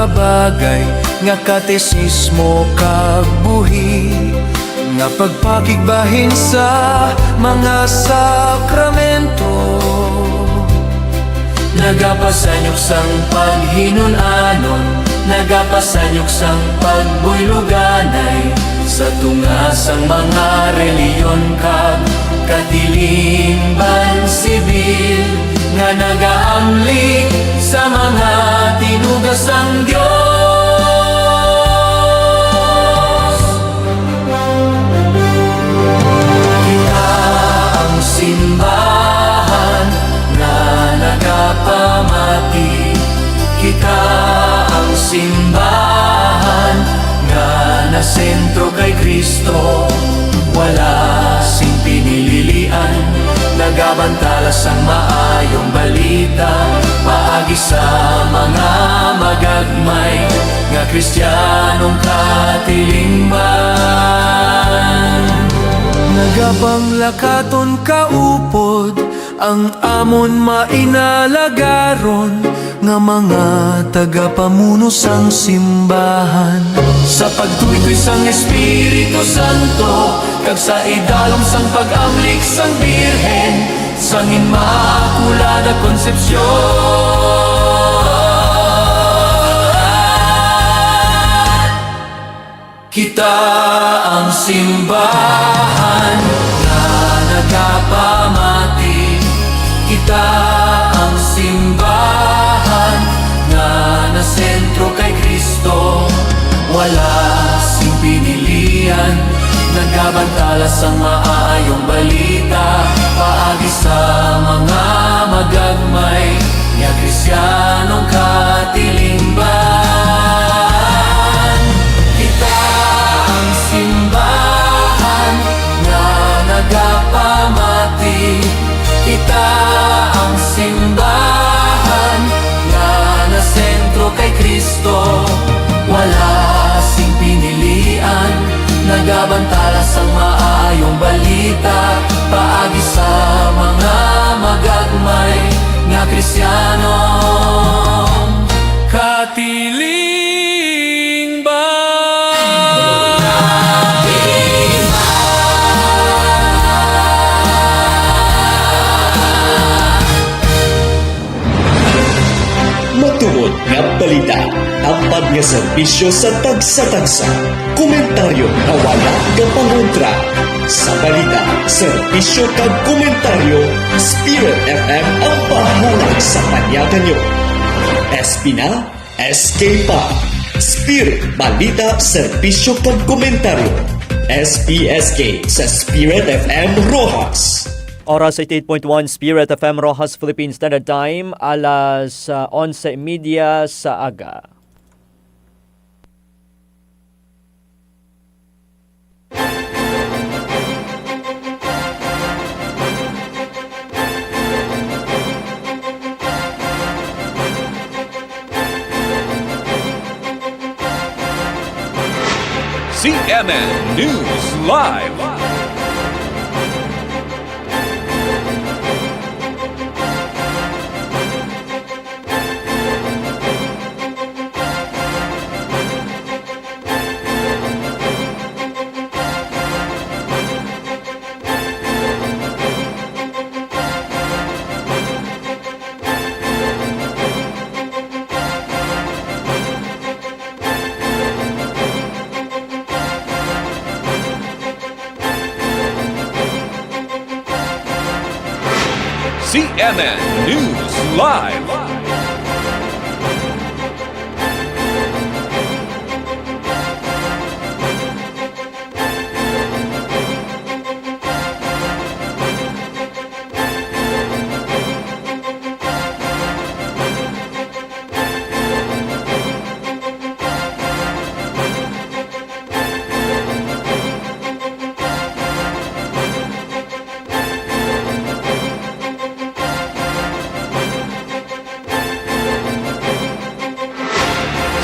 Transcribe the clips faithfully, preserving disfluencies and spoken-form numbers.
Bagay nga katesismo kag buhi nga pagpakigbahin sa mga sakramento. Nagapasanyok sang paghinun-anon, nagapasanyok sang pagbuyloganay, sa tunga sang mga relihiyon kag katilingban sibil nga nagaamli sa mga tinuga sang Dios. Kita ang simbahan nga nagapamati. Kita ang simbahan nga nasentro kay Kristo. Wala sing pinililian, nagabantala sang maayong balita paagi sa mga magagmay nga Kristiyanong katilingban. Nagapanglakaton kaupod ang amon mainalagaron nga mga tagapamuno sang simbahan. Sa pagtuytoy sang Espiritu Santo kag sa idalom sang pag-amlik sang Birhen sang Inmaculada Concepcion. Kita ang simbahan nga nagapamati. Kita ang simbahan nga nasentro kay Kristo. Wala sing pinilian, nagabantala sang maayong balita paagi sa mga magagmay nga Kristiyanong katilingban. Kita ang simbahan nga nagapamati. Kita ang simbahan nga nasentro kay Kristo. Wala sing pinilian, nagabantala sang maayong balita paagi sa mga magagmay nga Kristiyanong katilingban. Matuod nga balita, tampad nga serbisyo sa tagsa-tagsa. Komentaryo nga wala kapangontra. Sa balita, serbisyo kag komentaryo, Spirit F M ang bahala sa panyakan nyo. S P na, S K pa. Spirit, balita, serbisyo kag komentaryo. S P S K sa Spirit F M Roxas. Oras, eighty-eight point one Spirit F M Roxas, Philippine Standard Time, alas, ah, onse y media sa aga. C M N News Live. C M N News Live.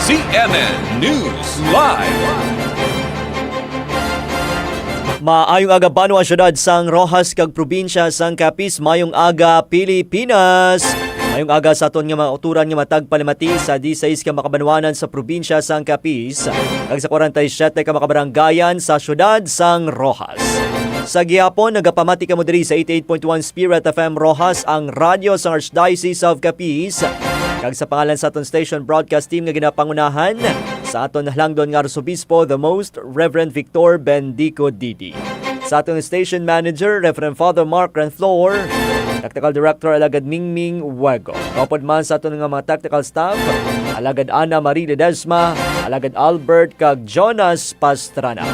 C M N News Live. Maayong aga, banwa, syudad sang Roxas kag probinsya sang Capiz. Maayong aga, Pilipinas. Mayong aga sa aton nga mga kautoran nga matag palamati sa disisais ka makabanwanan sa probinsya sang Capiz, kag sa kwarenta y siyete ka makabaranggayan sa siyudad sang Roxas. Sa gihapon, nagapamati kamo diri sa eighty-eight point one Spirit F M Roxas, ang radyo sang Archdiocese of Capiz, kag sa pangalan sa aton station broadcast team nga ginapangunahan sa aton halangdon nga Arsobispo, the Most Reverend Victor Bendico Didi. Sa aton station manager, Reverend Father Mark Renflor, Technical Director, Alagad Mingming Wego. Kaupod man sa aton nga mga technical staff, Alagad Ana Marie Ledesma, Alagad Albert, kag Jonas Pastrana.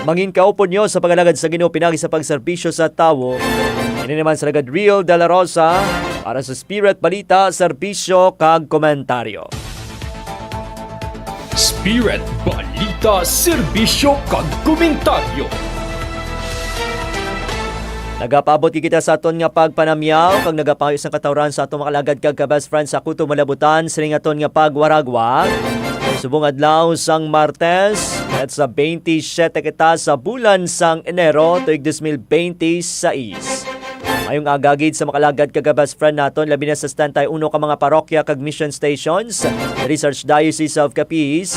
Mangin kaupod nyo sa pag-alagad sa Ginoo pinagi sa pagserbisyo sa tawo. Ini naman sa Alagad Real de la Rosa para sa Spirit Balita, Serbisyo, kag Komentaryo. Spirit Balita, Serbisyo, kag Komentaryo. Nagapaabot gid kita sa aton nga pagpanamyaw kag nagapangayo sang katawran sa aton mga alagad kag ka-best friend sa Kuto Malabutan sining aton nga pagwaragwag. Subong adlaw sang Martes, at sa twenty-seven kita sa bulan sang Enero, tuig dos mil bente seis. Mayong aga gid sa mga alagad kag ka-best friend naton, labi na sa setenta y uno ka mga parokya kag mission stations diri sa Archdiocese of Capiz.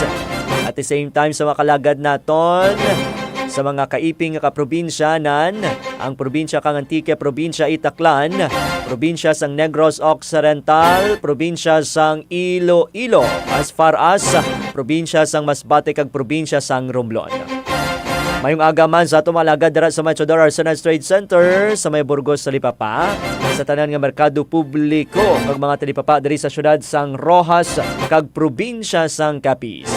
At the same time, sa mga kalagad naton sa mga kaiping nga kaprobinsyanan, ang probinsya kang Antique, probinsya Itaclan, probinsya sang Negros Occidental, probinsya sang Iloilo, as far as probinsya sang Masbate kag probinsya sang Romblon. Mayong aga man sa ato mga alagad dira sa Machador Arsenal Trade Center, sa may Burgos, Talipapa, sa tanan nga merkado publiko kag mga talipapa diri sa siyudad sang Roxas kag probinsya sang Capiz.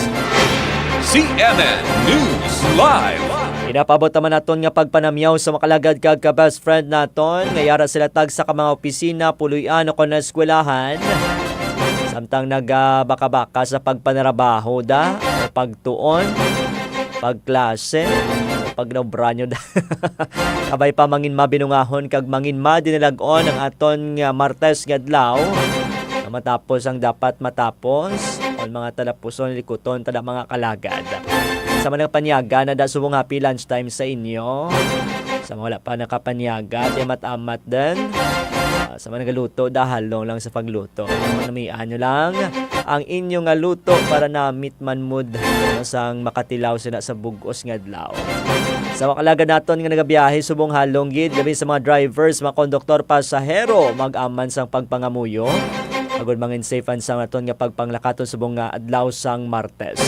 C M N News Live. Inapaabot naman naton nga pagpanamyaw sa mga kalagad kag ka-best friend naton nga yara sila tagsa ka mga opisina, puloy-an, o kon eskwelahan, samtang nagabakabaka sa pagpanarabaho da, o pagtuon, pagklase, o pagnaobra nyo da. Kabay pa mangin mabinungahon kag mangin madinalag-on ang aton nga Martes nga adlaw, nga matapos ang dapat matapos, ang mga talapuson, likuton, tada mga kalagad. Sa mga nakapanyaga, na da subong happy lunch time sa inyo. Sa mga wala pa nakapanyaga, di amat-amat din. Ah, sa mga nagaluto, da halong lang sa pagluto. Namian nyo lang ang inyo nga luto para namit man mood, no, sang makatilaw sila sa bug-os nga adlaw. Sa mga kalagad naton nga nagabiyahe subong halong gid, labi sa mga drivers, mga konduktor, pasahero, mag-aman sang pagpangamuyo, agud mangin safe ang sang naton nga pagpanglakaton subong nga adlaw sang Martes.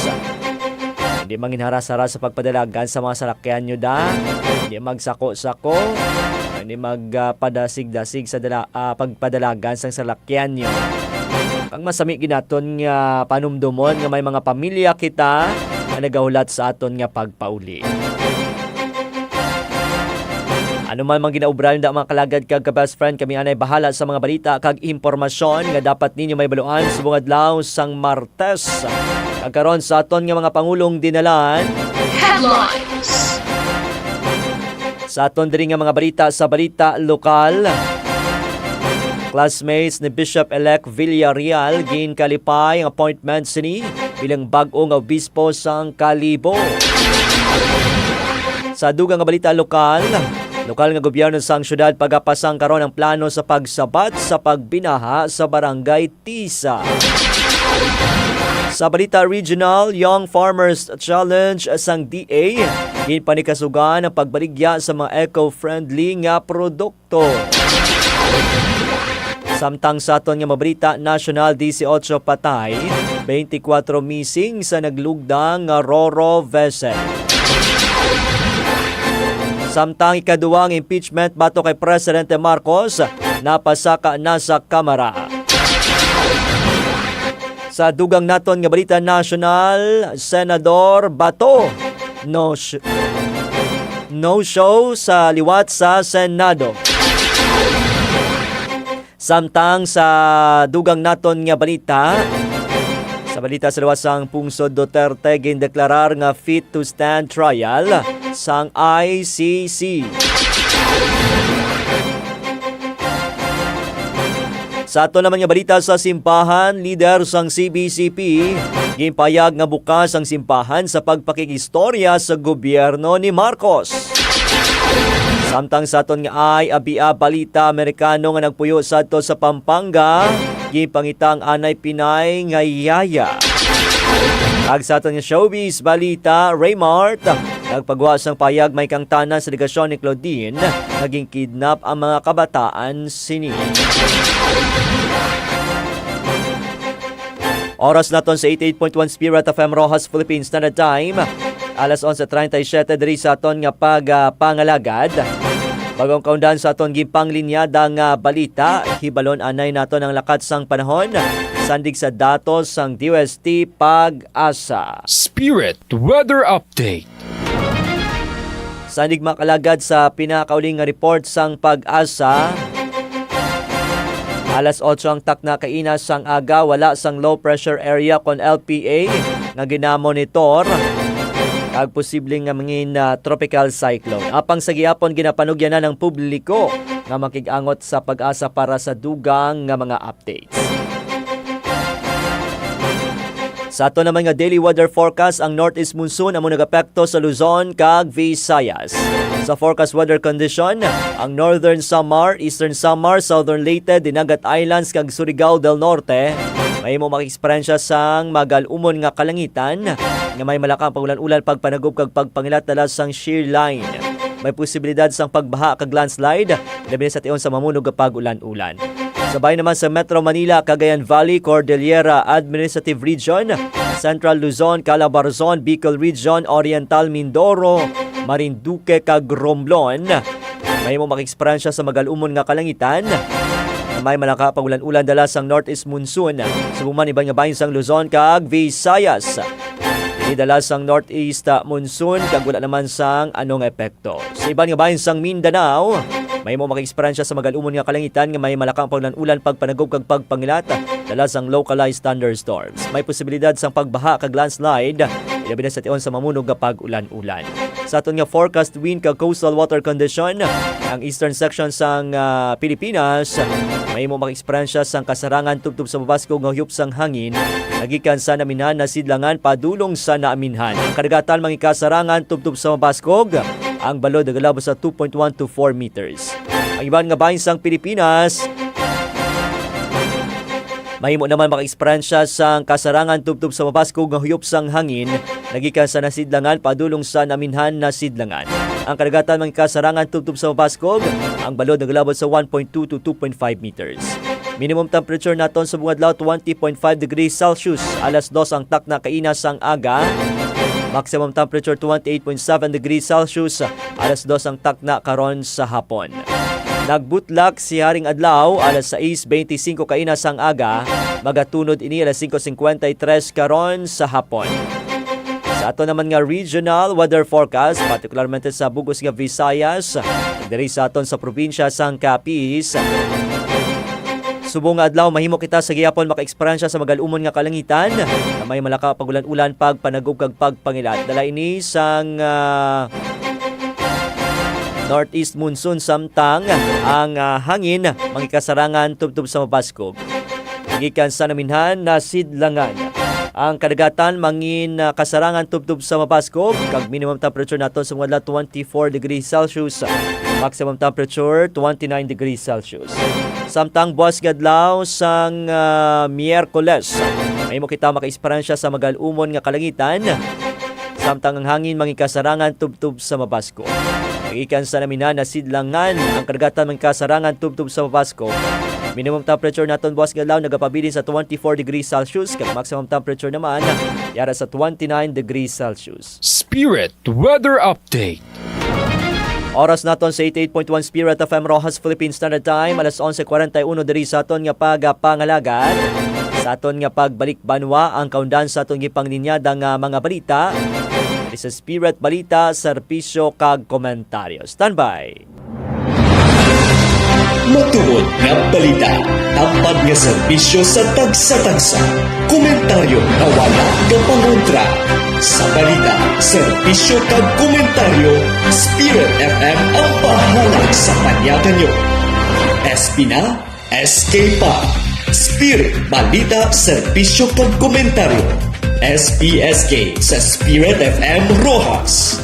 Hindi mangin haras-haras sa pagpadalagan sa mga salakyan nyo da. Hindi magsako-sako. Hindi mag, ah, padasig-dasig sa dala-, ah, pagpadalagan sang salakyan nyo. Ang masami ginaton nga panumdumon nga may mga pamilya kita nga nagahulat sa aton nga pagpauli. Ano man mang ginaobra ninda, mga kalagad kag ka-best friend, kami anay bahala sa mga balita kag impormasyon nga dapat ninyo mahibaluan subong adlaw sang Martes. Kag karon sa aton nga mga pangulong dinalan. Headlines. Sa aton diri nga mga balita, sa balita lokal, classmates ni Bishop-elect Villarreal ginkalipay ang appointment sini bilang bag-o nga obispo sang Kalibo. Sa dugang nga balita lokal, lokal nga gobyerno sang syudad pagapasang karon ang plano sa pagsabat sa pagbinaha sa Barangay Tisa. Sa balita regional, Young Farmers Challenge sang D A, ginpanikasugan ang pagbaligya sa mga eco-friendly nga produkto. Samtang sa aton nga mabalita nasyonal, dieciocho patay, twenty-cuatro missing sa naglugdang nga Roro vessel. Samtang ikaduwang impeachment batok kay Presidente Marcos napasaka na sa Kamara. Sa dugang naton nga balita nasyonal, Senador Bato, no sh-, no show sa liwat sa Senado. Samtang sa dugang naton nga balita, sa balita sa luwas, sang Pungsod Duterte gindeklarar nga fit to stand trial sang I C C. Sa ato naman nga balita sa simbahan, lider sang C B C P ginpayag nga bukas ang simbahan sa pagpakig-istorya sa gobyerno ni Marcos. Samtang sa aton nga ay abia balita, Amerikano nga nagpuyo sadto sa Pampanga, gipangita ang anay Pinay nga yaya. Ag sa aton nga showbiz balita, Raymart, nagpagwa sang payag may kangtanan sa delegasyon ni Claudine nga ginkidnap ang mga kabataan sini. Oras naton sa eighty-eight point one Spirit F M Roxas Philippine Standard Time. Alas onse treinta y siete diri sa aton nga pag, ah, pangalagad. Bagong kaundan sa aton ginpanglinyada nga balita, hibalon anay naton ang lakat sang panahon, sandig sa datos sang D O S T PAGASA. Spirit Weather Update. Sandig makalagad sa pinakauling nga report sang PAGASA, alas otso ang takna kaina sang aga, wala sang low pressure area kon L P A nga ginamonitor kag posible nga mangin, ah, tropical cyclone. Apang sa gihapon, ginapanugyanan ang publiko nga makig-angot sa PAGASA para sa dugang nga mga updates. Sa ato naman nga daily weather forecast, ang northeast monsoon amo nagapekto sa Luzon kag Visayas. Sa forecast weather condition, ang Northern Samar, Eastern Samar, Southern Leyte, Dinagat Islands kag Surigao del Norte mahimo makaeksperyensya sang magal-umon nga kalangitan nga may malakang pag-ulan-ulan, pagpanagub kag pagpangilat dala sang shear line. May posibilidad sang pagbaha kag landslide, labi na sa tion sa mamunog nga pag-ulan-ulan. Sa bahin naman sa Metro Manila, Cagayan Valley, Cordillera Administrative Region, Central Luzon, Calabarzon, Bicol Region, Oriental Mindoro, Marinduque, kag Romblon, mahimo makaeksperyensya sa magal-umon nga kalangitan. May malaka pag-ulan-ulan dala sang northeast monsoon. Subong man iban nga bahin sang Luzon kag Visayas, ini dala sang northeast, ah, monsoon kag wala naman sang anong epekto. Sa iban nga bahin sang Mindanao, mahimo makaeksperyensya sa magal-umon nga kalangitan nga may malakang pag-ulan-ulan, pagpanagub kag pagpangilat, dala sang localized thunderstorms. May posibilidad sang pagbaha kag landslide, ilabi na sa tion sa mamunog nga pag-ulan-ulan. Sa aton nga forecast wind kag coastal water condition, ang eastern section sang, ah, Pilipinas mahimo makaeksperyensya sang kasarangan tubtob sa mabaskog nga huyop sang hangin nagikan sa naminhan na sidlangan padulong sa naaminhan. Ang kadagatan mangikasarangan tubtob sa mabaskog, ang balod nagalabot sa two point one to four meters. Ang iban nga bahin sang Pilipinas mahimo naman makaeksperyensya sang kasarangan tubtob sa mabaskog nga huyop sang hangin nagikan sa nasidlangan padulong sa naminhan na sidlangan. Ang kadagatan mangikasarangan tubtob sa mabaskog, ang balod nagalabot sa one point two to two point five meters. Minimum temperature naton sa bungadlaw, twenty point five degrees Celsius, alas dos ang takna kaina sang aga. Maximum temperature, twenty-eight point seven degrees Celsius, alas dos ang takna karon sa hapon. Nagbutlak si Haring Adlaw alas sais beintisinko kaina sang aga, magatunod ini alas singko singkwenta y tres karon sa hapon. Sa ato naman nga regional weather forecast, partikularmente sa bug-os nga Visayas, diri sa aton sa probinsya sang Capiz, subong nga adlaw mahimo kita sa gihapon makaeksperyensya sa magal-umon nga kalangitan nga may malaka pag-ulan-ulan, pagpanagub kag pagpangilat. Dala ini sang, ah, northeast monsoon, samtang ang, ah, hangin mangikasarangan tubtob sa mabaskog gikan sa naminhan na sidlangan. Ang kadagatan mangin, ah, kasarangan tubtob sa mabaskog, kag minimum temperature naton sa mga adlaw, twenty-four degrees Celsius, maximum temperature twenty-nine degrees Celsius. Samtang buas nga adlaw sang, ah, Miyerkules, mahimo kita makaeksperyensya sa magal-umon nga kalangitan, samtang ang hangin mangikasarangan tubtob sa mabaskog. Gikan sa naminhan na sidlangan, ang kadagatan mangikasarangan tubtob sa mabaskog. Minimum temperature naton buas nga adlaw nagapabilin sa twenty-four degrees Celsius, kag maximum temperature naman yara sa twenty-nine degrees Celsius. Spirit Weather Update. Oras naton sa eighty-eight point one Spirit F M Roxas Philippine Standard Time, alas onse kwarenta y uno diri sa aton nga pagapangalagad. Sa aton nga pagbalik banwa, ang kaundan sa aton gipanglinyada nga mga balita diri sa Spirit Balita, Serbisyo kag Komentaryo. Standby. Matuod nga balita, tampad nga serbisyo sa tagsa-tagsa, komentaryo nga wala ka pangontra. Sa balita, serbisyo kag komentaryo, Spirit F M ang bahala sa panyakan nyo. S P na, S K pa. Spirit Balita, serbisyo kag komentaryo, S P S K sa Spirit F M Roxas.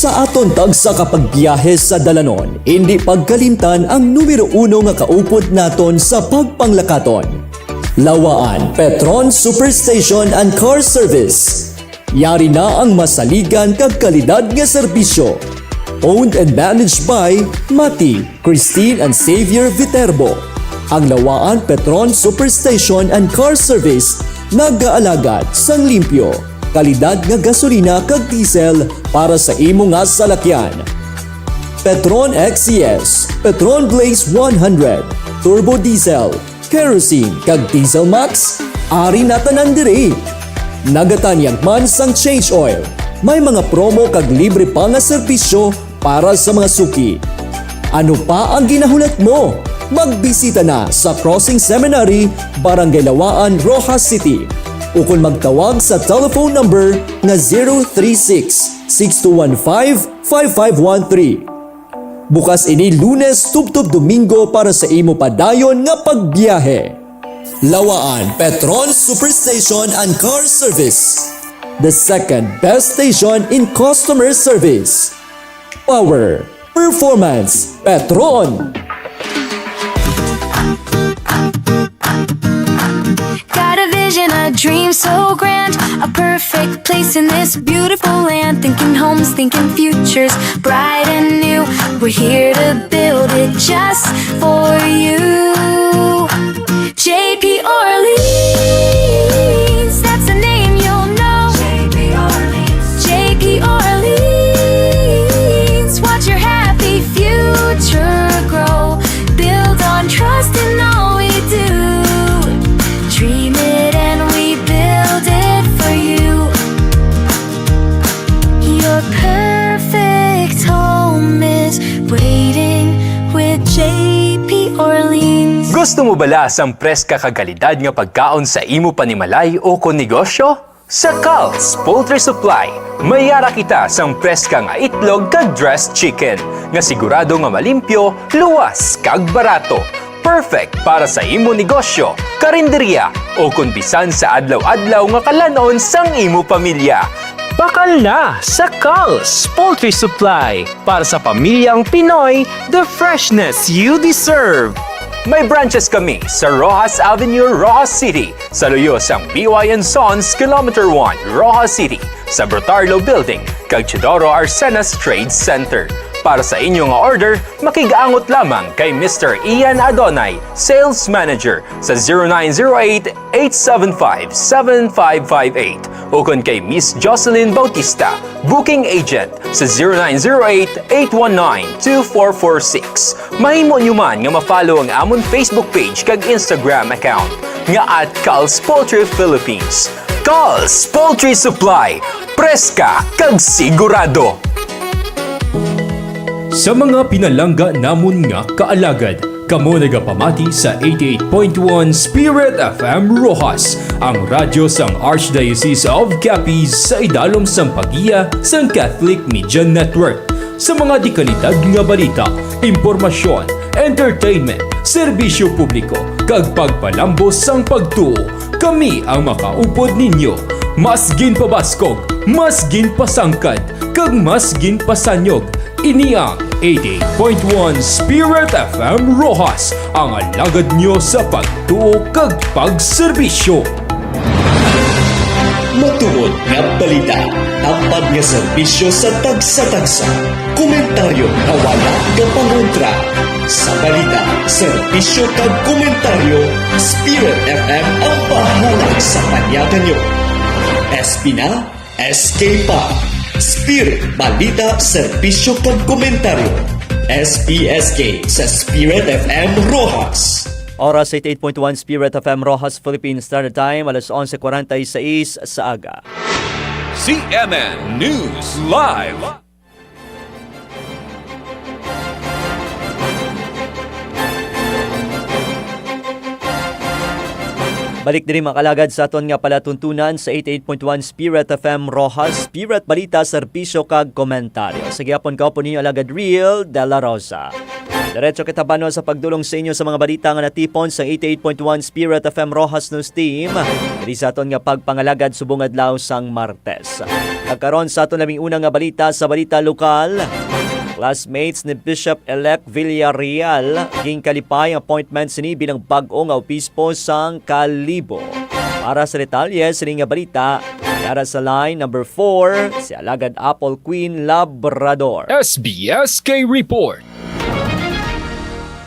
Sa aton tagsa ka pagbiyahe sa dalanon, indi pagkalimtan ang numero uno nga kaupod naton sa pagpanglakaton. Lawaan Petron Superstation and Car Service. Yari na ang masaligan kag kalidad nga serbisyo. Owned and managed by Mati, Christine and Xavier Viterbo. Ang Lawaan Petron Superstation and Car Service nagaalagad sang limpyo, kalidad nga gasolina kag diesel para sa imo nga salakyan. Petron X C S, Petron Blaze one hundred, Turbo Diesel, Kerosene, kag Diesel Max, ari na tanan diri. Nagatanyag man sang change oil. May mga promo kag libre pa nga serbisyo para sa mga suki. Ano pa ang ginahulat mo? Magbisita na sa Crossing Seminary, Barangay Lawaan, Roxas City, ukon magtawag sa telephone number nga zero three six, six two one five, five five one three. Bukas ini Lunes tubtob Domingo para sa imo padayon nga pagbiyahe. Lawaan Petron Superstation and Car Service. The second best station in customer service. Power, performance, Petron. Got a vision, a dream so grand, a perfect place in this beautiful land. Thinking homes, thinking futures, bright and new. We're here to build it just for you. J P Orleans, that's a name you'll know. J P Orleans, J P Orleans, watch your happy future grow. Build on trust in all we do. Dream it and we build it for you. Your perfect home is waiting with J P Orleans. Gusto mo bala sang preska kag kalidad nga pagkaon sa imo panimalay ukon negosyo? Sa Cal's Poultry Supply, may yara kita sang preska nga itlog kag dressed chicken nga sigurado nga malimpyo, luwas, kag barato. Perfect para sa imo negosyo, karinderya, o kon bisan sa adlaw-adlaw nga kalan-on sang imo pamilya. Bakal na sa Cal's Poultry Supply. Para sa pamilyang Pinoy, the freshness you deserve. May branches kami sa Roxas Avenue, Roxas City, sa luyo sang B Y and Sons Kilometer one, Roxas City, sa Brotarlo Building, kag Teodoro Arcenas Trade Center. Para sa inyo nga order, makig-angot lamang kay Mister Ian Adonay, Sales Manager, sa zero nine zero eight, eight seven five, seven five five eight, ukon kay Miss Jocelyn Bautista, Booking Agent, sa zero nine zero eight, eight one nine, two four four six. Mahimo nyo man nga ma-follow ang amon Facebook page kag Instagram account nga at Cal's Poultry Philippines. Cal's Poultry Supply, preska kag sigurado. Sa mga pinalangga namon nga kaalagad, kamo nagapamati sa eighty-eight point one Spirit F M Roxas, ang radyo sang Archdiocese of Capiz sa idalom sang paggiya sang Catholic Media Network. Sa mga dikalidad nga balita, impormasyon, entertainment, serbisyo publiko, kag pagpalambo sang pagtuo, kami ang makaupod ninyo. Mas ginpabaskog, mas ginpasangkad, kag mas ginpasanyog. Ini ang eighty-eight point one Spirit F M Roxas, ang alagad nyo sa pagtuo kag pagserbisyo. Matuod nga balita, tampad nga serbisyo sa tagsa-tagsa, komentaryo nga wala nga pangontra. Sa balita, serbisyo kag komentaryo, Spirit F M ang bahala sa panyakan nyo. S P na, S K pa. Spirit, balita, serbisyo kag komentaryo. S P S K sa Spirit F M Roxas. Oras eighty-eight point one Spirit F M Roxas Philippine Standard Time, alas onse kwarenta y seis sa aga. C M N News Live. Balik diri, mga kalagad, sa aton nga palatuntunan sa eighty-eight point one Spirit F M Roxas, Spirit Balita, Serbisyo kag Komentaryo. Sa gihapon, kaupo ninyo, Alagad Real de la Rosa. Diretso kita, Bano, sa pagdulong sa inyo sa mga balita nga natipon sa eighty-eight point one Spirit F M Roxas News Team. Diri sa aton nga pagpangalagad subong adlaw sang Martes. Kagkaron sa aton labing una nga balita, sa balita lokal, classmates ni Bishop-elect Villarreal ginkalipay ang appointment sini bilang bag-o nga obispo sang Kalibo. Para sa detalye sini nga balita, yara sa line number four, si Alagad Apple Queen Labrador. S B S K Report.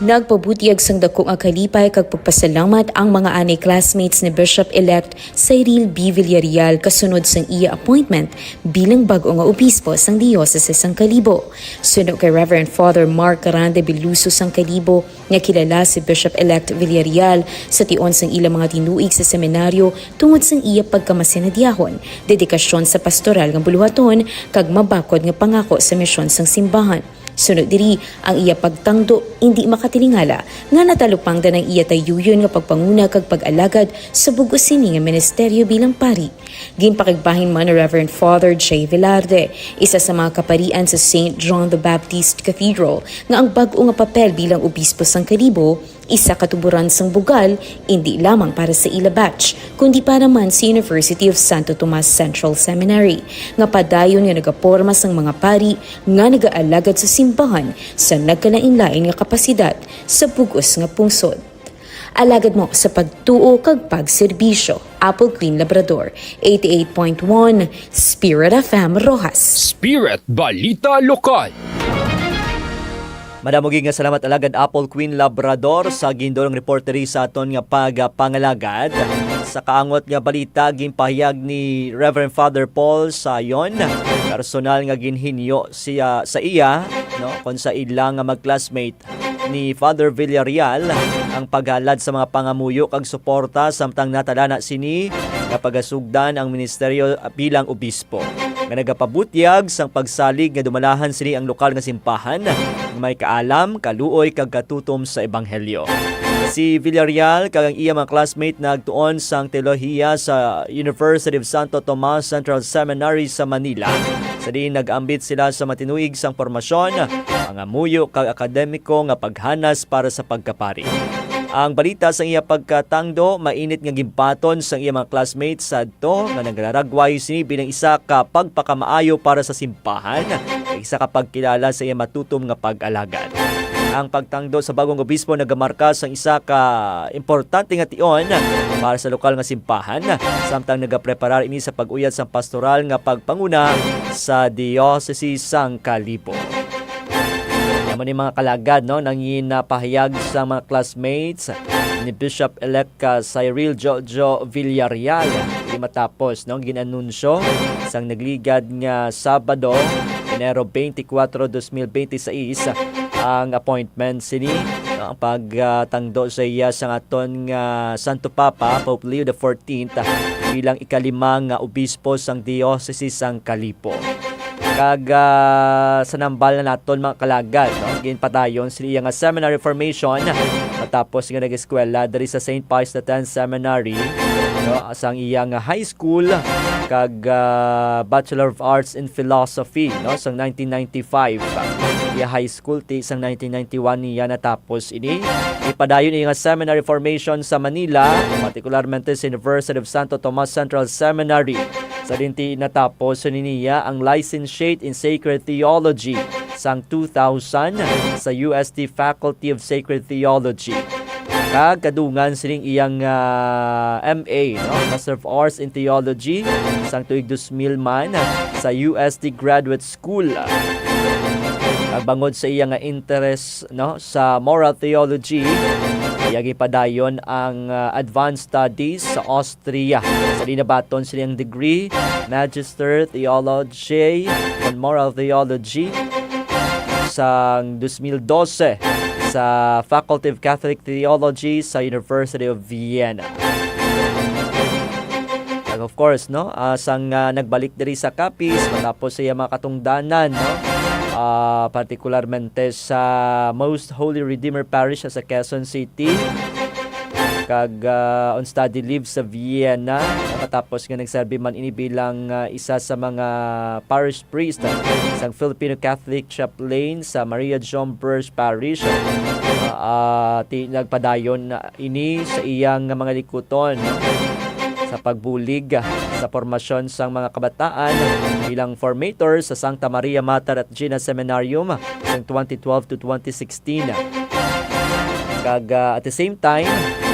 Nagpabutyag sang dako nga kalipay kag pagpasalamat ang mga anay classmates ni Bishop-elect Cyril B. Villarreal kasunod sang iya appointment bilang bag-o nga obispo sang Diocese sang Kalibo. Suno kay Reverend Father Mark Grande Biluso sang Kalibo, nga kilala si Bishop-elect Villarreal sa tion sang ila mga tinuig sa seminaryo tungod sang iya pagkamasinadiyahon, dedikasyon sa pastoral nga buluhaton, kag mabakod nga pangako sa misyon sang simbahan. Sunod diri, ang iya pagtangdo indi makatilingala nga natalupangdan ang iya tayuyon nga pagpanguna kag pag-alagad sa bug-os sini nga ministeryo bilang pari. Ginpakigbahin man ni Reverend Father J. Velarde, isa sa mga kaparian sa Saint John the Baptist Cathedral, nga ang bag-o nga papel bilang obispo sang Kalibo isa ka tuboran sang bugal, indi lamang para sa ila batch, kundi para man sa University of Santo Tomas Central Seminary, nga padayon nga nagaporma sang mga pari nga nagaalagad sa simbahan sa nagkalainlain nga kapasidad sa bug-os nga pungsod. Alagad mo sa pagtuo kag pagserbisyo. Apple Queen Labrador, eighty-eight point one Spirit F M Roxas. Spirit Balita Lokal. Madamo gid nga salamat, Alagad Apple Queen Labrador, sa gindulong report diri sa aton nga pagpangalagad. Sa kaangot nga balita, ginpahayag ni Reverend Father Paul Sayon, personal nga ginhinyo siya sa iya, no, kon sa ila nga mag-classmate ni Father Villarreal ang paghalad sa mga pangamuyo kag suporta samtang natala na sini nga pagasugdan ang ministeryo bilang obispo, nga nagapabutyag sang pagsalig nga dumalahan sini ang lokal nga simbahan nga may kaalam, kaluoy, kag katutom sa ebanghelyo. Si Villarreal kag ang iya mga classmate nagtuon sang teolohiya sa University of Santo Tomas Central Seminary sa Manila, sa diin nag-ambit sila sa matinuig sang pormasyon, pangamuyo, kag akademiko nga paghanas para sa pagkapari. Ang balita sang iya pagkatangdo mainit nga ginbaton sang iya mga classmates sadto nga nagaragway sini bilang isa ka pagpakamaayo para sa simbahan, kag isa ka pagkilala sa iya matutom nga pag-alagad. Ang pagtangdo sa bagong obispo nagamarka sang isa ka importante nga tion para sa lokal nga simbahan, samtang nagapreparar ini sa pag-uyad sang pastoral nga pagpanguna sa Diocese sang Kalibo. Amo ni, mga kalagad, no, nangin napahayag sa mga classmates ni Bishop-elect ka Cyril Jojo Villarreal. Di matapos, no, ginanunsyo sang nagligad nga Sabado, Enero twenty-four, twenty-six, ang appointment sini, no, ang pagtangdo sa iya sang aton nga Santo Papa, Pope Leo the fourteenth, bilang ikalima nga obispo sang Diocese sang Kalibo. Kag, ah, sa nambal na naton, mga kalagad, no? Ginpadayon sila iya nga seminary formation matapos nga nag-eskwela diri sa Saint Pius the Tenth Seminary, no? Sang iya nga high school kag, ah, Bachelor of Arts in Philosophy, no? Sang nineteen ninety-five. Iya high school ti sang nineteen ninety-one niya natapos ini. Ipadayon iya nga seminary formation sa Manila, partikularmente sa University of Santo Tomas Central Seminary. Sa dinti natapos ni niya ang Licentiate in Sacred Theology sang two thousand sa U S T Faculty of Sacred Theology. Kag kadungan sining iyang, ah, M A, no? Master of Arts in Theology sang tuig dos mil man sa U S T Graduate School. Kag bangod sa iya nga interest, no, sa moral theology, iya gipadayon ang, ah, advanced studies sa Austria. Sa dinabaton sini ang degree, Magister Theologiae and Moral Theology, sang dos mil dose sa Faculty of Catholic Theology sa University of Vienna. Kag of course, no, ah, sang, ah, nagbalik diri sa Capiz matapos sa iya mga katungdanan, no, ah, partikularmente sa Most Holy Redeemer Parish sa Quezon City, kag, ah, on study leave sa Vienna, matapos nga nagserbi man ini bilang, ah, isa sa mga parish priest sang Filipino Catholic Chaplain sa Maria Jomberg Parish. Ah, ah, ti-, nagpadayon na ini sa iyang mga likuton, no, sa pagbulig, ah, sa pormasyon sang mga kabataan bilang formator sa Santa Maria Mater at Gina Seminarium sang twenty twelve to twenty sixteen. Kag, ah, at the same time,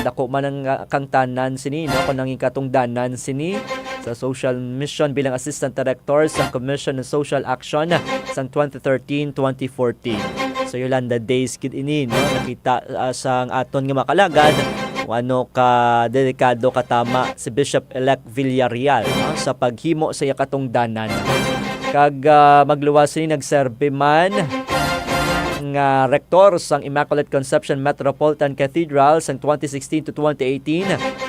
dako man ang, ah, kangtanan sini, no, kung nangin katungdanan sini sa social mission bilang assistant director sa Commission on Social Action sang twenty thirteen, twenty fourteen. So, Yolanda days gid ini, no? Nakita, ah, sang aton nga mga kalagad kung ano ka delikado katama si Bishop-elect Villarreal, no, sa paghimo sa iya katungdanan. Kag, ah, magluwas sini, nagserbi man nga rektor sang Immaculate Conception Metropolitan Cathedral sang twenty sixteen to twenty eighteen,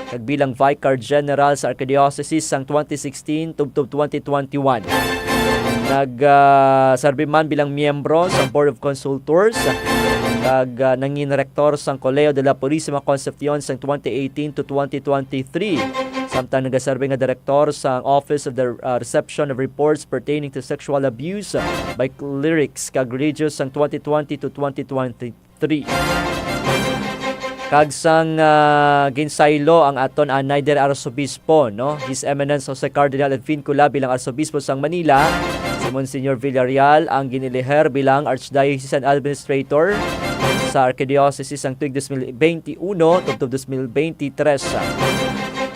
kag bilang Vicar General sa Archdiocese sang twenty sixteen tubtob twenty twenty-one. Nag, ah, serbi man bilang miyembro sa Board of Consultors, kag, ah, nangin rektor sang Colegio de la Purisima Concepcion sang twenty eighteen to twenty twenty-three. Samtang nagaserbi nga direktor sa Office of the, ah, Reception of Reports Pertaining to Sexual Abuse by Clerics kag Religious sang twenty twenty to twenty twenty-three. Kag sang, ah, ginsaylo ang aton anay diri Arsobispo, no? His Eminence Jose Cardinal Edvincula bilang Arsobispo sang Manila, si Monsignor Villarreal ang giniliher bilang Archdiocesan Administrator sa Arkidiocese sang tuig dos mil benti uno tubtob dos mil benti tres.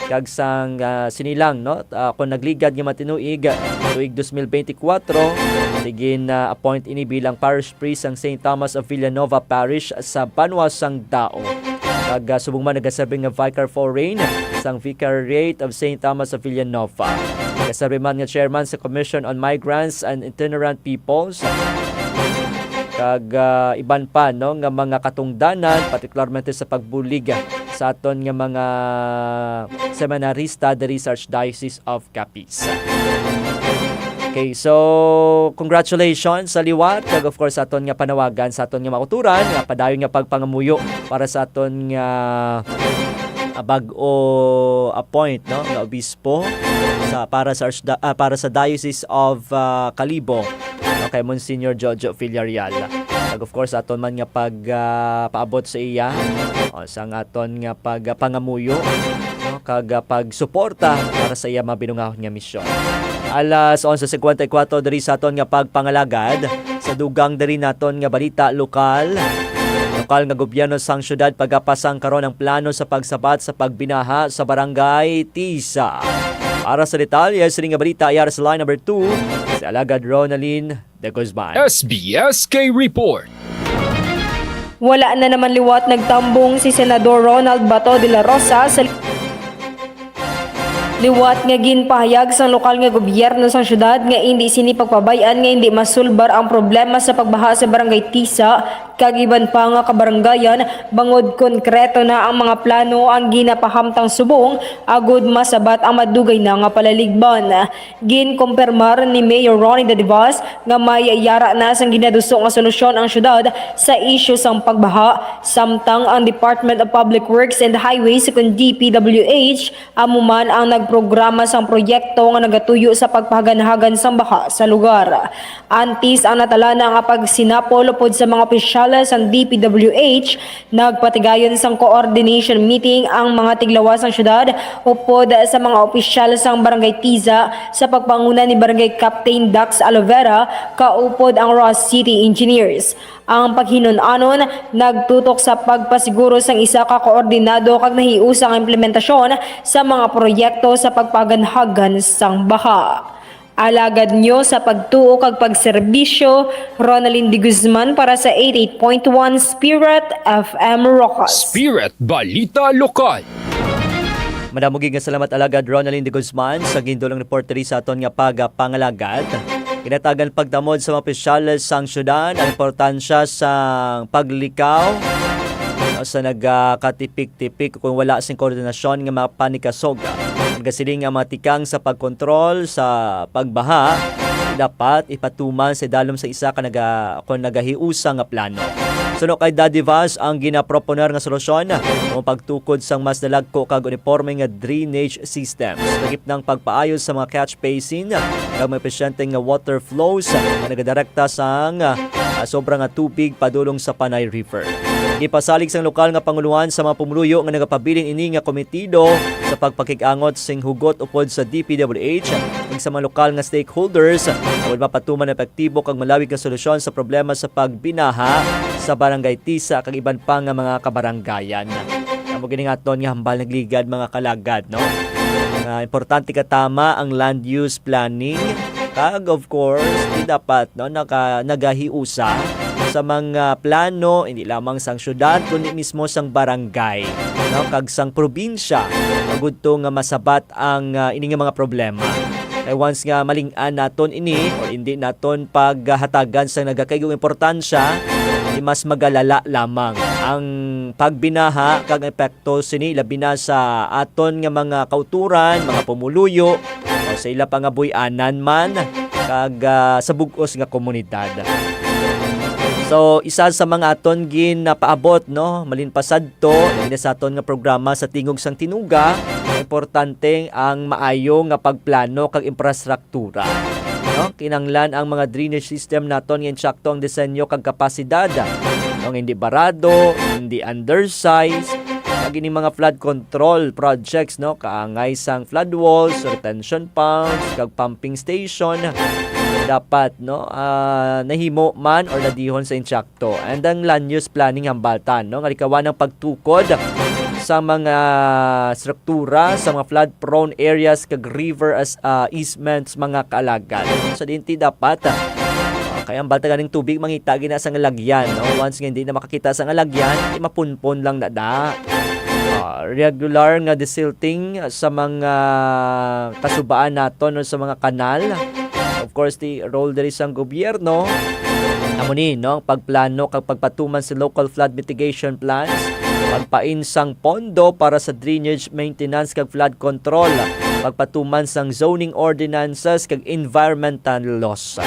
Kag sang, ah, sini lang, no? Ah, kung nagligad nga matinuig, tuig dos mil benti kwatro, nagin, ah, appoint ini bilang parish priest sang Saint Thomas of Villanova Parish sa banwa sang Dao. Kag, ah, subong man nagaserbi nga Vicar Foreign sang Vicariate of Saint Thomas of Villanova. Nagaserbi man nga chairman sa Commission on Migrants and Itinerant Peoples. Kag, ah, iban pa, no, nga mga katungdanan, partikularmente sa pagbulig sa aton nga mga seminarista diri sa Archdiocese of Capiz. Okay, so congratulations sa liwat, kag of course sa aton nga panawagan sa aton nga mga kautoran nga padayon nga pagpangamuyo para sa aton nga, ah, bag-o appoint, no, nga obispo sa, para sa Archda-, ah, para sa Diocese of, ah, Kalibo, no, kay Monsignor Jojo Villarreal. Kag of course aton man nga pag, ah, paabot sa iya, o, sang aton nga pagpangamuyo, no, kag, ah, pagsuporta para sa iya mabinungahon nga misyon. Alas onse cincuenta y cuatro diri sa aton nga pagpangalagad, sa dugang diri naton nga balita lokal. Lokal nga gobyerno sang syudad pagapasang karon ang plano sa pagsabat sa pagbinaha sa Barangay Tisa. Para sa detalye sini nga balita, yara sa line number two, si Alagad Ronaldin de Guzman. S B S K Report. Wala na naman liwat nagtambong si Senador Ronald Bato de la Rosa sa liwat nga ginpahayag sang lokal nga gobyerno sang syudad nga indi sini pagpabay-an nga indi masulbar ang problema sa pagbaha sa Barangay Tisa kag iban pa nga kabaranggayan, bangod konkreto na ang mga plano ang ginapahamtang subong agud masabat ang madugay na nga palaligban. Ginkumpirmar ni Mayor Ronnie Dadivas nga may yara na sang ginaduso nga solusyon ang syudad sa isyu sang pagbaha, samtang ang Department of Public Works and Highways, kun D P W H, amo man ang nagprograma sang proyekto nga nagatuyo sa pagpahaganhagan sang baha sa lugar. Antes ang natalana nga pagsinapol upod sa mga opisyales sang D P W H, nagpatigayon sang coordination meeting ang mga tiglawas sang syudad upod sa mga opisyal sang Barangay Tisa sa pagpanguna ni Barangay Captain Dax Alovera kaupod ang Roxas City Engineers. Ang paghinun-anon nagtutok sa pagpasiguro sang isa ka koordinado kag nahiusa nga implementasyon sa mga proyekto sa pagpaganhagan sang baha. Alagad nyo sa pagtuo kag pagserbisyo, Ronaldin de Guzman para sa eighty-eight point one Spirit F M Roxas. Spirit Balita Lokal. Madamo gid nga salamat, Alagad Ronaldin de Guzman, sa gindulong report diri sa aton nga pagapangalagad. Ginatagan pagtamod sa mga opisyales sang syudad ang importansya sang paglikaw sa nagakatipik-tipik kung wala sing koordinasyon nga mapanikasog. Nagasiling ang mga tikang sa pagkontrol sa pagbaha, dapat ipatuman sa idalom sa isa ka naga-, kon nagahiusa nga plano. Suno kay Daddy Vaz, ang ginaproponer nga solusyon ang pagtukod sang mas dalagko kag uniforme nga drainage systems, lakip nang pagpaayo sa mga catch basin kag mga episyente nga water flows nga nagadirekta sang, ah, sobra nga tubig padulong sa Panay River. Gipasalig sang lokal nga pangulohan sa mga pumuluyo nga nagapabilin ini nga komitido sa pagpakig-angot sing hugot upod sa D P W H kag sa mga lokal nga stakeholders, aron mapatuman ang epektibo kag malawig nga solusyon sa problema sa pagbinaha sa Barangay Tisa kag iban pa nga mga kabaranggayan. Amo gini nga aton nga hambal nagligad, mga kalagad, no? Nga importante katama ang land use planning kag, of course, di dapat, no, naka-, nagahiusa sa mga plano, hindi lamang sang syudad, kundi mismo sang barangay, no, kag sang probinsya, agud to nga masabat ang, ah, ini nga mga problema. Kay once nga maling-an naton ini o hindi naton paghatagan sa nagakaigong importansya, di mas magalala lamang ang pagbinaha kag epekto sini, labi na sa aton nga mga kauturan, mga pumuluyo, o sa ila pa nga buy-anan man, kag, ah, sa bug-os nga komunidad. So, isa sa mga aton ginapaabot, no, malin pa sadto, labi na sa aton nga programa sa Tingog sang Tinuga, importante ang maayo nga pagplano kag infrastruktura. No? Kinahanglan ang mga drainage system naton nga insakto ang disenyo kag kapasidad. No? Nga hindi barado, hindi undersize, kag ining mga flood control projects, no, kaangay sang flood walls, retention ponds, kag pumping station, dapat, no, ah, nahimo man or nadihon sa insakto. And ang land use planning hambal ta, no, nga likawan ang pagtukod sa mga struktura sa mga flood-prone areas kag river as, ah, easements, mga kaalagad. Sa dinti dapat, ah, kay hambal ta ganing tubig mangita gina sa nga lagyan, no? Once nga hindi na makakita sa nga lagyan, di mapunpon lang na da. Ah, regular nga desilting sa mga kasubaan naton o sa mga kanal. Of course, the role diri sang gobyerno, amo ni, no, ang pagplano kag pagpatuman sa local flood mitigation plans, pagpain sang pondo para sa drainage maintenance kag flood control, pagpatuman sang zoning ordinances kag environmental laws.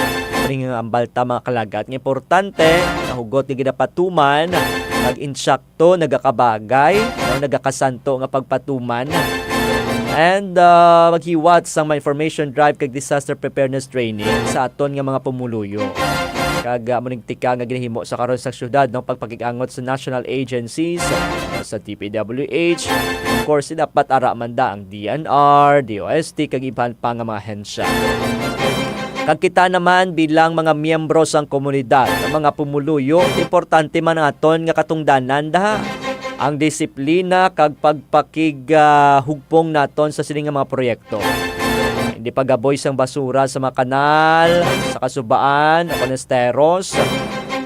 Kini nga hambal ta, mga kalagat, nga importante nga hugot nga ginapatuman kag insakto, nagakabagay, no, nagakasanto nga pagpatuman. And, ah, maghiwat sang mga information drive kag disaster preparedness training sa aton nga mga pumuluyo. Kag, ah, amo ning tikang nga ginahimo sa karon sa syudad, no, pagpakig-angot sa national agencies, sa D P W H, of course, dapat ara man da ang D N R, D O S T, kag iban pa nga mga ahensya. Kag kita naman bilang mga miyembro sang komunidad, ang mga pumuluyo, importante man ang aton nga katungdanan daha. Ang disiplina kag pagpakig, ah, hugpong naton sa sini nga mga proyekto. Hindi pagaboy sang basura sa mga kanal, sa kasubaan, o kon esteros.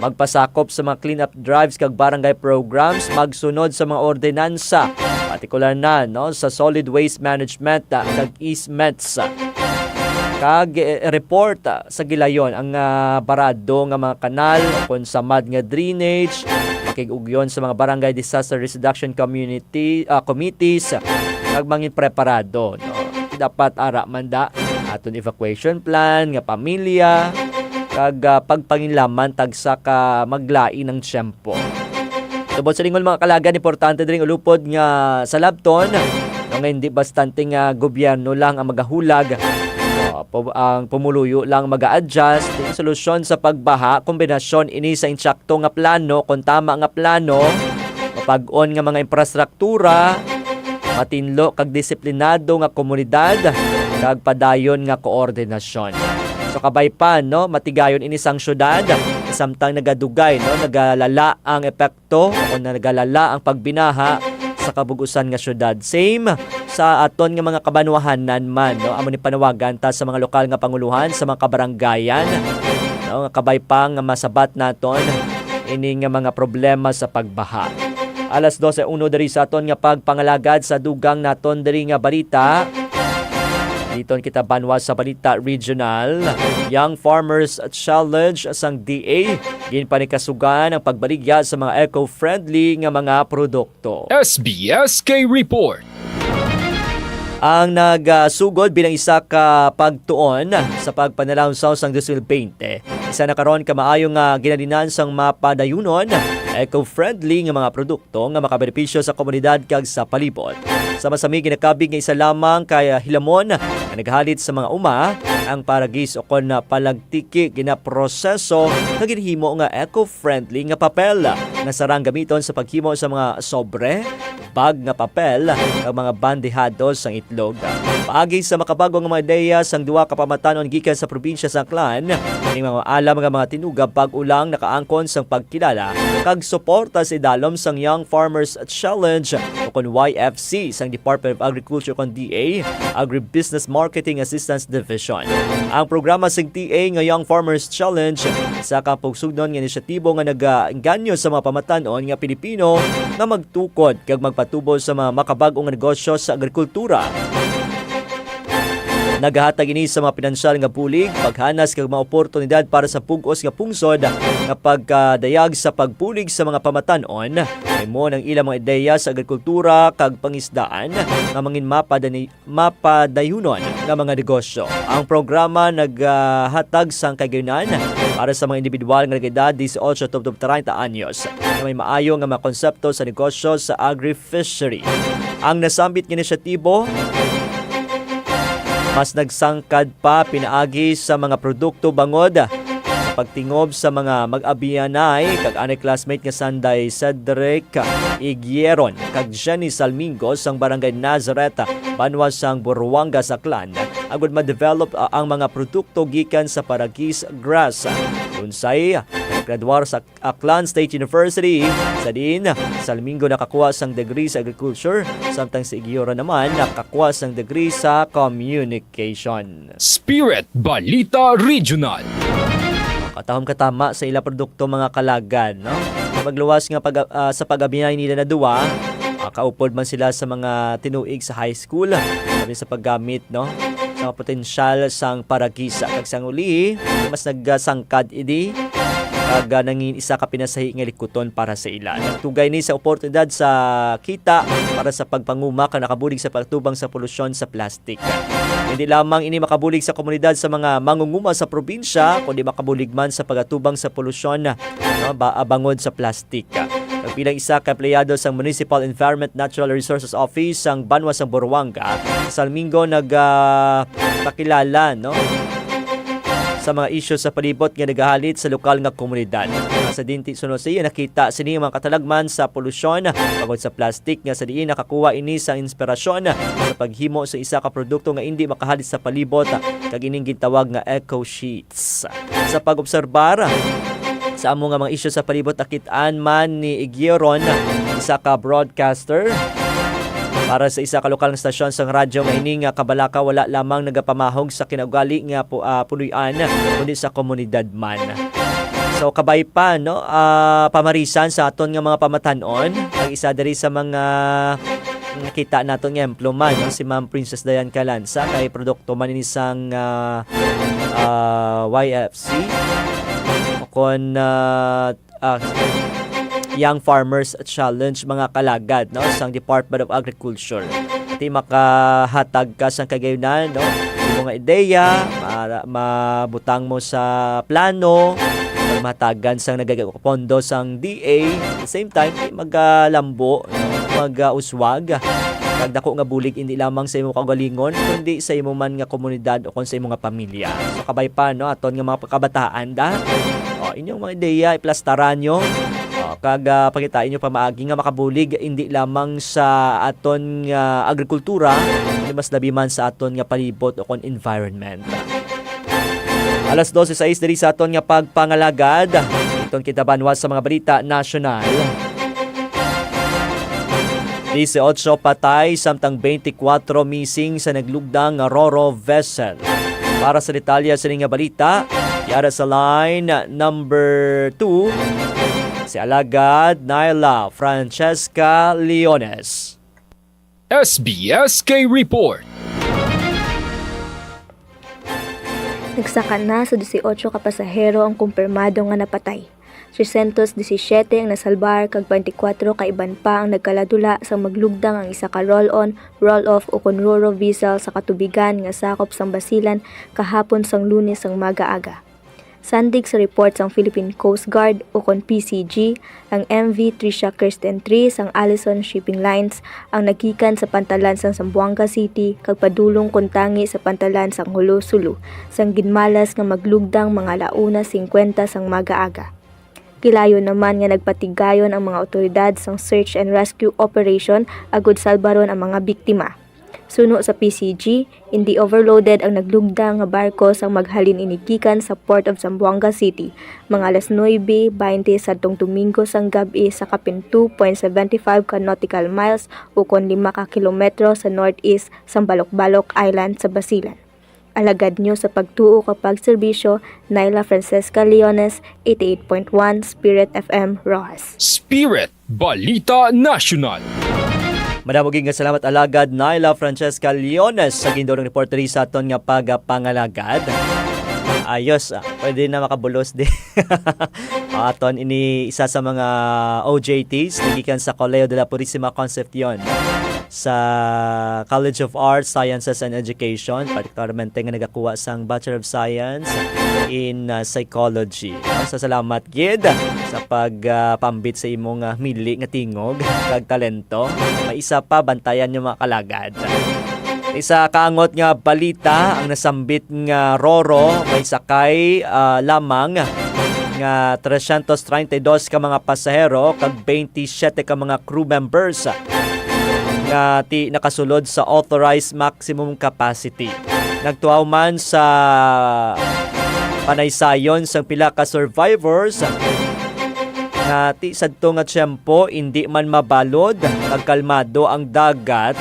Magpasakop sa mga clean-up drives kag barangay programs, magsunod sa mga ordinansa, partikular na, no, sa solid waste management, ah, kag easements. Kag, eh, report, ah, sa gilayon ang, ah, barado nga mga kanal, kon samad nga drainage, makig-ugyon sa mga barangay disaster reduction community, ah, committees, kag mangin preparado, no? Dapat ara man da aton evacuation plan nga pamilya, kag, ah, pagpanginlaman tagsa ka maglain ang tiyempo. Tubod sa lingon, mga kalagan, importante diri nga ulupod nga sa labton, no, nga hindi bastante nga gobyerno lang ang magahulag. Ah, pu-, ang pumuluyo lang maga-adjust. Ang solusyon sa pagbaha, kombinasyon ini sa insakto nga plano, kon tama nga plano, mapag-on nga mga infrastruktura, matinlo kag disiplinado nga komunidad, kag padayon nga koordinasyon. So, kabay pa, no, matigayon ini sang syudad, samtang nagadugay, no, nagalala ang epekto o nagalala ang pagbinaha sa kabug-usan nga syudad. Same sa aton nga mga kabanwahanan man, no, amo ni panawagan ta sa mga lokal nga panguluhan, sa mga kabaranggayan, no, nga kabay pa nga masabat naton ini nga mga problema sa pagbaha. Alas dose uno diri sa aton nga pagpangalagad sa dugang naton diri nga balita. Diton kita banwa sa balita regional. Young Farmers Challenge sang D A, ginpanikasugan ang pagbaligya sa mga eco-friendly nga mga produkto. S B S K Report. Ang nagasugod bilang isa ka pagtuon sa pagpanalawsaw sang dos mil bente, isa na karon ka maayo nga ginalinan sang mapadayunon eco-friendly nga mga produkto nga makabenepisyo sa komunidad kag sa palibot. Sa masami ginakabig nga isa lamang kay hilamon nga naghalit sa mga uma, ang paragis o kon palagtiki ginaproseso nga ginhimo nga eco-friendly nga papel nga sarang gamiton sa paghimo sa mga sobre, bag nga papel, kag mga bandehado sang itlog. Paagi sa makabag-o nga mga ideya sang duha ka pamatanon gikan sa probinsya sa Aklan, ining mga alam nga mga tinuga bag-o lang nakaangkon sang pagkilala kag suporta sa idalom sang Young Farmers Challenge o kon Y F C sang Department of Agriculture kon D A, Agribusiness Marketing Assistance Division. Ang programa sang D A nga Young Farmers Challenge, isa ka pugsugnon nga inisyatibo nga nagaengganyo sa mga pamatan-on nga Pilipino nga magtukod kag magpatubo sa mga makabag-o nga negosyo sa agrikultura. Nagahatag ini sa mga pinansyal nga bulig, paghanas kag mga oportunidad para sa bug-os nga pungsod nga pagkadayag sa pagbulig sa mga pamatan-on, imo nang ilang mga ideya sa agrikultura kag pangisdaan nga mangin mapadani-, mapadayunon nga mga negosyo. Ang programa naghatag sang kagayunan para sa mga individual nga nag-edad dieciocho tubtob treinta anyos nga may maayo nga mga konsepto sa negosyo sa agri-fishery. Ang nasambit nga inisyatibo mas nagsangkad pa pinaagi sa mga produkto bangod sa pagtingob sa mga mag-abianay kag anay classmate nga sanday Cedric Igieron kag Jenny Salmingo sang Barangay Nazareth, banwa sang Buruanga sa Aklan, agud ma-develop, ah, ang mga produkto gikan sa paragis grass. Unsay graduar sa Aklan State University, sa diin Salmingo nakakuha sang degree sa agriculture, samtang si Igieron naman nakakuha sang degree sa communication. Spirit Balita Regional. Katahom katama sa ila produkto, mga kalagad, no? Magluwas nga pag, ah, sa pag-abinay nila na duwa, ah, kaupod man sila sa mga tinuig sa high school, kami sa paggamit, no, sa mga potensyal sang paragisa. Kag sang uli, mas nagsangkad ini, kag, ah, nangin isa ka pinasahi nga likuton para sa ila. Nagtugay ni sa oportunidad sa kita para sa pagpanguma kag nakabulig sa pagtubang sa polusyon sa plastic. Hindi lamang ini makabulig sa komunidad sa mga mangunguma sa probinsya, kundi makabulig man sa pagatubang sa polusyon, no, ba, bangod sa plastik. Bilang isa ka empleyado sang Municipal Environment Natural Resources Office sang banwa sang Buruanga, sa Salmingo nag, ah, pakilala, no, sa mga isyu sa palibot nga nagahalit sa lokal nga komunidad. Sa dinti, sunod sa iya, nakita sini ang mga katalagman sa polusyon bangod sa plastik, nga sa diin nakakuha ini sa inspirasyon sa paghimo sa isa ka produkto nga indi makahalit sa palibot, kag ining gintawag nga eco sheets. Sa pag-obserbar sa amo nga mga isyu sa palibot, nakit-an man ni Igieron, isa ka broadcaster para sa isa ka lokal nga stasyon sang radyo, nga ini nga kabalaka wala lamang nagapamahog sa kinaugali nga pu-, ah, puloy-an, kundi sa komunidad man. So, kabay pa, no, ah, pamarisan sa aton nga mga pamatan-on, ang isa diri sa mga nakita naton nga ehemplo man, no, si Ma'am Princess Diane Calanza, kay produkto man ini sang, ah, ah, Y F C, o kon, ah, ah, Young Farmers Challenge, mga kalagad, no, sang Department of Agriculture. Ti makahatag ka sang kagayunan, no, imo nga ideya, ma-, mabutang mo sa plano, kag mahatagan sang nagapondo sang D A. At the same time, di magalambo, no, mag-uswag. Kag dako nga bulig, hindi lamang sa imo kaugalingon, kundi sa imo man nga komunidad o kon sa imo nga pamilya. So, kabay pa, no, aton nga mga kabataan, da. O, inyong mga ideya, iplastaran nyo. O, kag, ah, pangitain nyo pamaagi nga makabulig, hindi lamang sa aton nga agrikultura, kundi mas labi man sa aton nga palibot o kon environment. Alas dose sais diri sa aton nga pagpangalagad. Iton kita banwa sa mga balita nasyonal. Dieciocho patay, samtang twenty-four missing sa naglugdang nga Roro vessel. Para sa detalye sini nga balita, yara sa line number two, si Alagad Nyla Francesca Leones. S B S K Report. Nagsaka na sa dieciocho ka pasahero ang kumpirmado nga napatay. Trescientos diecisiete ang nasalbar, kag twenty-four ka iban pa ang nagkaladula sang maglugdang ang isa ka roll-on, roll-off ukon Roro vessel sa katubigan nga sakop sang Basilan kahapon sang Lunes sang maaga-aga. Sandig sa report sang Philippine Coast Guard, ukon P C G, ang M V Tricia Kirsten three sang Allison Shipping Lines ang naggikan sa pantalan sang Zamboanga City kag padulong kon tangi sa pantalan sang Jolo, Sulu, sang ginmalas nga maglugdang mga ala una singkwenta sang mag-aga. Gilayon naman nga nagpatigayon ang mga awtoridad sang search and rescue operation agud salbaron ang mga biktima. Suno sa P C G, indi overloaded ang naglugdang nga barko sang maghalin ini gikan sa Port of Zamboanga City, mga alas nuebe baynte sadtong Domingo sang gab-i sa kapin two point seven five ka nautical miles, ukon lima ka kilometro sa northeast sang Balok-Balok Island sa Basilan. Alagad nyo sa pagtuo kag pagserbisyo, Nyla Francesca Leones, eighty-eight point one Spirit F M Roxas. Spirit Balita National. Madamo gid nga salamat, Alagad Nyla Francesca Leones, sa gindulong report diri sa aton nga pagapangalagad. Ayos, ah, pwede na makabulos di. Aton ini isa sa mga O J Ts nagikan sa Colegio de la Purisima Concepcion sa College of Arts, Sciences, and Education, particularmente nga nagakuha sang Bachelor of Science in ah, Psychology. No? So, salamat gid sa pag ah, pambit sa imong ah, mili nga tingog kag talento. May isa pa, bantayan niyo, mga kalagad. Isa kaangot nga balita, ang nasambit nga Roro may sakay ah, lamang nga trescientos treinta y dos ka mga pasahero kag twenty-seven ka mga crew members nga ti nakasulod sa authorized maximum capacity. Nagtuaw man sa panaysayon sang pila ka survivors nga ti sadto nga tiyempo indi man mabalod kag kalmado ang dagat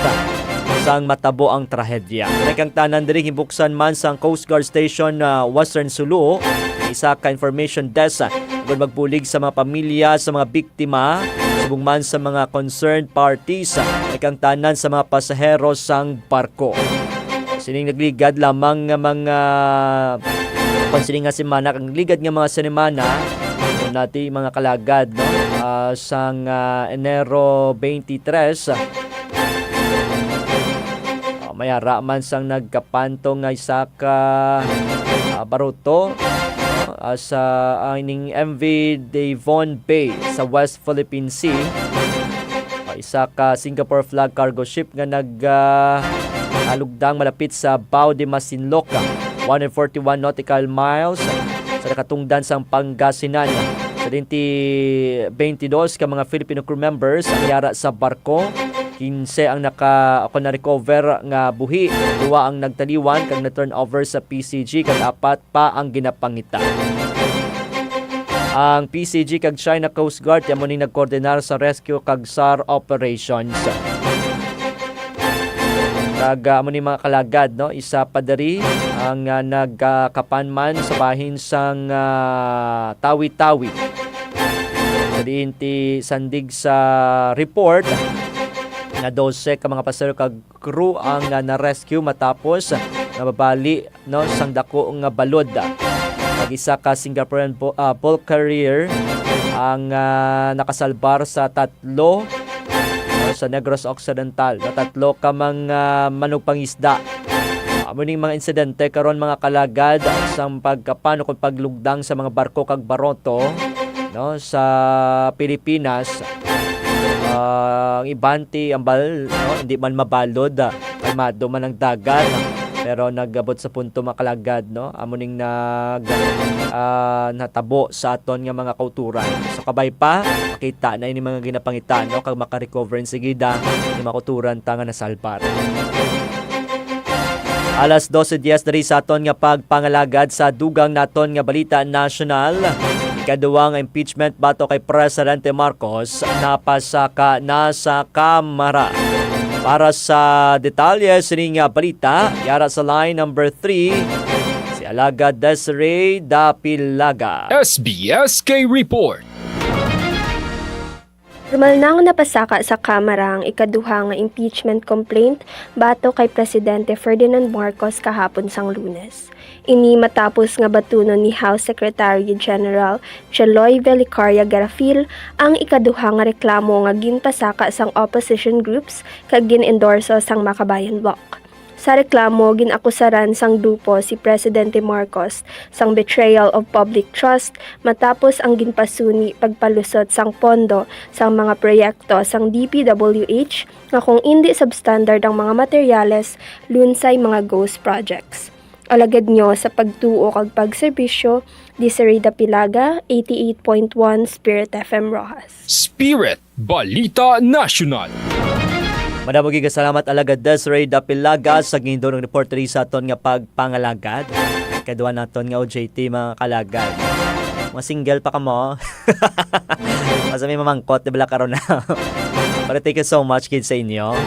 sang matabo ang trahedya. May kang tanan diri, hibuksan man sang Coast Guard Station ah, Western Sulu, isa ka information desk ah, agud magbulig sa mga pamilya sa mga biktima, subong man sa mga concerned parties, ah, may kang tanan sa mga pasahero sang barko. Sining nagligad lamang nga mga, kung sining nga semana, ang nagligad nga mga semana, kung nati mga kalagad, no? Ah, sang ah, Enero twenty-three, ah, may ara man sang nagkapanto nga isa ka ah, baruto, no? Ah, sa ah, ining M V Devon Bay sa West Philippine Sea. Ah, isa ka Singapore flag cargo ship nga nag ah, alugdang malapit sa Bao de Masinloc, one hundred forty-one nautical miles sa nakatungdan sang Pangasinan. Sa dinti, twenty-dos ka mga Filipino crew members ang yara sa barko. Quince ang naka, ako na-recover nga buhi, duwa ang nagtaliwan kag na-turn over sa P C G, kag apat pa ang ginapangita. Ang P C G kag China Coast Guard amo ni nagkoordinar sa rescue kag SAR operations. Kag ah, amo ni mga kalagad, no, isa pa diri ang ah, nagkapanman sa bahin sang ah, Tawi-Tawi. Sa diin ti sandig sa report nga dose ka mga pasahero kag crew ang ah, na-rescue matapos nga mabali, no, sang dako nga balod. Kag isa ka Singaporean bu- ah, bulk carrier ang ah, nakasalbar sa tatlo, no, sa Negros Occidental. No, tatlo ka mga manugpangisda. Amo ning mga insidente karon, mga kalagad, sang pagkapan o paglugdang sa mga barko kag baroto, no, sa Pilipinas. Ah, ang iban ti ambal, no, hindi man mabalod, ah, kalmado man ang dagat, pero nagabot sa punto, mga kalagad, no, amo ning nag ah, natabo sa aton nga mga kauturan. So, kabay pa, makita na ini mga ginapangita, no, kag makarecover sigida ni mga kauturan ta nga nasalbar. Alas dose diez diri sa aton nga pagpangalagad sa dugang naton nga balita nasyonal. Ikaduha nga impeachment batok kay Presidente Marcos napasaka na sa Kamara. Para sa detalye sini nga balita, yara sa line number three, si Alagad Desiree Dapilaga. S B S K Report. Formal na nga napasaka sa Kamara ang ikaduha nga impeachment complaint batok kay Presidente Ferdinand Marcos kahapon sang Lunes. Ini matapos nga batunon ni House Secretary General Jeloy Velicaria Garafil ang ikaduha nga reklamo nga ginpasaka sang opposition groups kag gin-endorso sang Makabayan Bloc. Sa reklamo, gin-akusaran sang grupo si Presidente Marcos sang betrayal of public trust matapos ang ginpasuni pagpalusot sang pondo sang mga proyekto sang D P W H nga kung indi substandard ang mga materyales, lunsay mga ghost projects. Alagad nyo sa pagtuo kag pagserbisyo, Desiree Dapilaga, eighty-eight point one Spirit F M Roxas. Spirit Balita National. Madamo gid nga salamat, Alagad Desiree Dapilaga, sa gindulong report diri sa aton nga pagpangalagad. Kadua naton nga O J T, mga kalagad. Mga single pa kamo? Basta may mamangkot, di ba, karon na? Pero thank you so much, kid, sa inyo.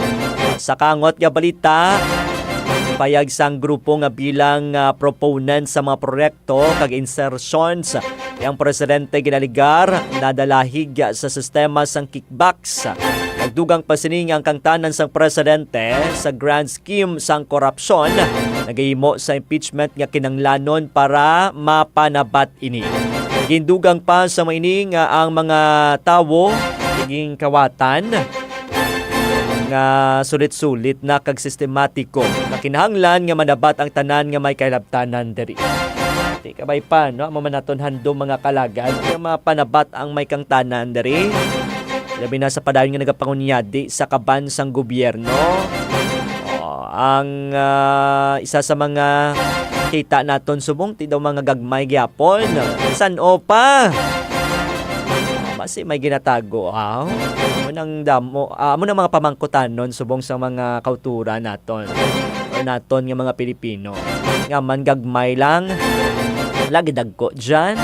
Sa kangot nga balita, payag sang grupo nga bilang, ah, proponent sa mga proyekto kag insertions, ang presidente ginaligar nadalahig sa sistema sang kickbacks. Nagdugang pa sini nga ang kangtanan sang presidente sa grand scheme sang korupsyon nagahimo sa impeachment nga kinahanglanon para mapanabat ini. Gindugang pa sa maini nga ang mga tawo naging kawatan nga sulit-sulit na kag sistematiko nga kinahanglan nga manabat ang tanan nga may kahilabtanan diri. Di kabay pa, no? Amo man naton handom, mga kalagad, nga mapanabat ang may kangtanan diri. Labi na sa padayon nga nagapangunyadi sa kaban sang gobyerno. Oh, ang, ah, isa sa mga kita naton subong, ti daw mga gagmay gyapon. San-o pa? Basi may ginatago, ha? Amo nang damo, ah, amo nang mga pamangkutanon subong sa mga kauturan naton or naton nga mga Pilipino. Nga man gagmay lang, lagi dagko dyan.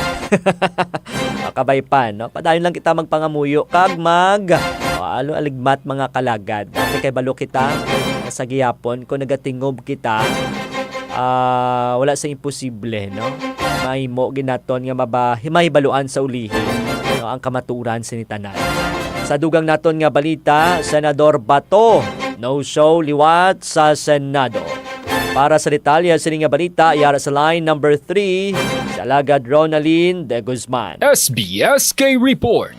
Makabay pa, no? Padayon lang kita magpangamuyo kag mag, o, alo-, aligmat, mga kalagad. Dati kay balo kita, sa gihapon, kung nagatingob kita, ah, wala sa imposible, no? Mahimo ginaton nga maba-, mahibaluan sa ulihi, no, ang kamatuoran sini tanan. Sa dugang naton nga balita, Senador Bato, no show liwat sa Senado. Para sa detalye sini nga balita, yara sa line number three, si Alagad Ronaldin de Guzman. S B S K Report.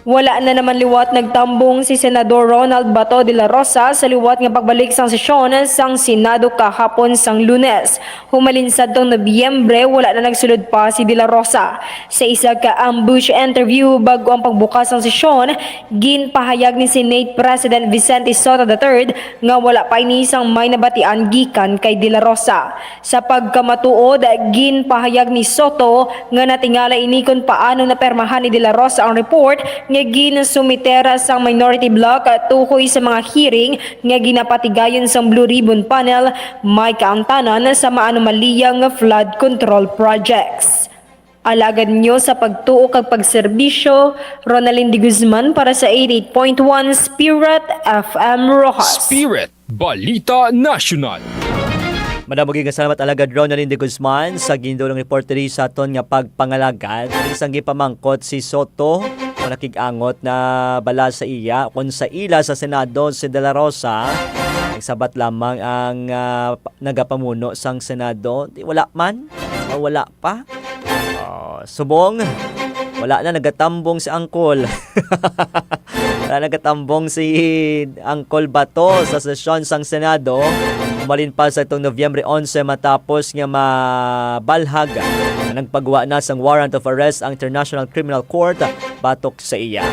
Wala na naman liwat nagtambong si Senador Ronald Bato de la Rosa sa liwat nga pagbalik sang sesyon sang Senado kahapon sang Lunes. Humalin sadtong Nobyembre, wala na nagsulod pa si de la Rosa. Sa isa ka ambush interview bag-o ang pagbukas sang sesyon, ginpahayag ni Senate President Vicente Sotto the third nga wala pa ini sang may nabatian gikan kay de la Rosa. Sa pagkamatuod, ginpahayag ni Sotto nga natingala ini kon paano napermahan ni De La Rosa ang report nga ginsumiter sang minority bloc tuhoy sa mga hearing nga ginapatigayon sang Blue Ribbon Panel may kaangtanan sa maanomalya nga flood control projects. Alagad nyo sa pagtuo kag pagserbisyo, Ronaldin de Guzman para sa eighty-eight point one Spirit F M Roxas. Spirit Balita National. Madamo gid nga salamat, Alagad Ronaldin de Guzman, sa gindulong report diri sa aton nga pagpangalagad. Isang gipamangkot si Sotto, kung nakig-angot na bala sa iya, kung sa ila sa Senado si De La Rosa, nagsabat lamang ang, ah, pa-, nagapamuno sang Senado. Di, wala man, o wala pa. Oh, subong, wala na nagatambong si Angkol. Wala nagatambong si Angkol Bato sa sesyon sang Senado. Umalin pa sa itong Nobyembre onse matapos nga mabalhag na nagpagwa na sang warrant of arrest ang International Criminal Court batok sa iya.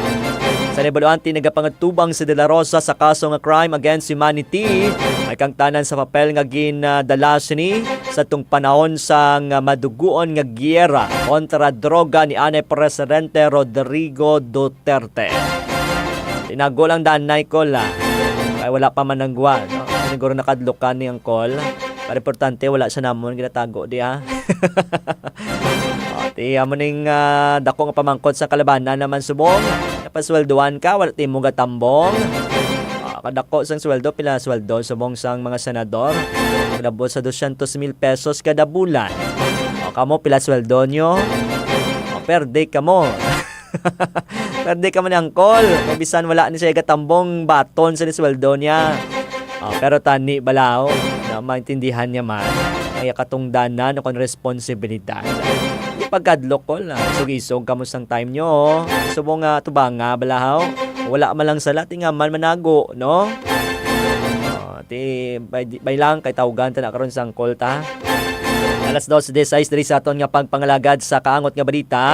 Sa nabaluan, ti nagapangatubang si De La Rosa sa kaso nga crime against humanity. May kangtanan sa papel nga ginadala sini sa tung panahon sang maduguon nga giyera kontra droga ni anay Presidente Rodrigo Duterte. Tinago lang danay ko la. Kay wala pa man nanggwa, no? Siguro nakadlukan ni Angkol. Pero importante, wala siya namon ginatago di, ah. O, ti, amo ning, ah, dako nga pamangkot sa kalabanan naman subong. Napasweldoan ka, wala ti mo gatambong. Ah, kadako sang sweldo, pila sweldo subong sang mga senador? Nagabot sa dosyentos mil pesos kada bulan. O, kamo, pila sweldo nyo? O, perde kamo. Perde kamo ni Angkol. Kay bisan wala ni siya gatambong, baton sa ni sweldo niya. O, pero tani bala, o, na maintindihan niya man, kaya katungdanan o kon responsibilidad. Di pagkadlok, Kol, ah. Isog-isog kamo sang time nyo, o. Subong nga tubanga bala, o. Wala man lang sala, tingaman manago, no? O, Ti, bay, bay lang, kay tawgan ta na karon sang call ta. Alas dos dieciséis diri sa aton nga pagpangalagad sa kaangot nga balita.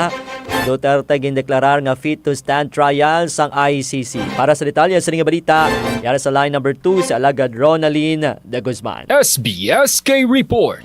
Duterte gindeklarar nga fit to stand trial sang I C C. Para sa detalye sa nga balita, yara sa line number two si Alagad Ronaldin de Guzman. S B S K Report.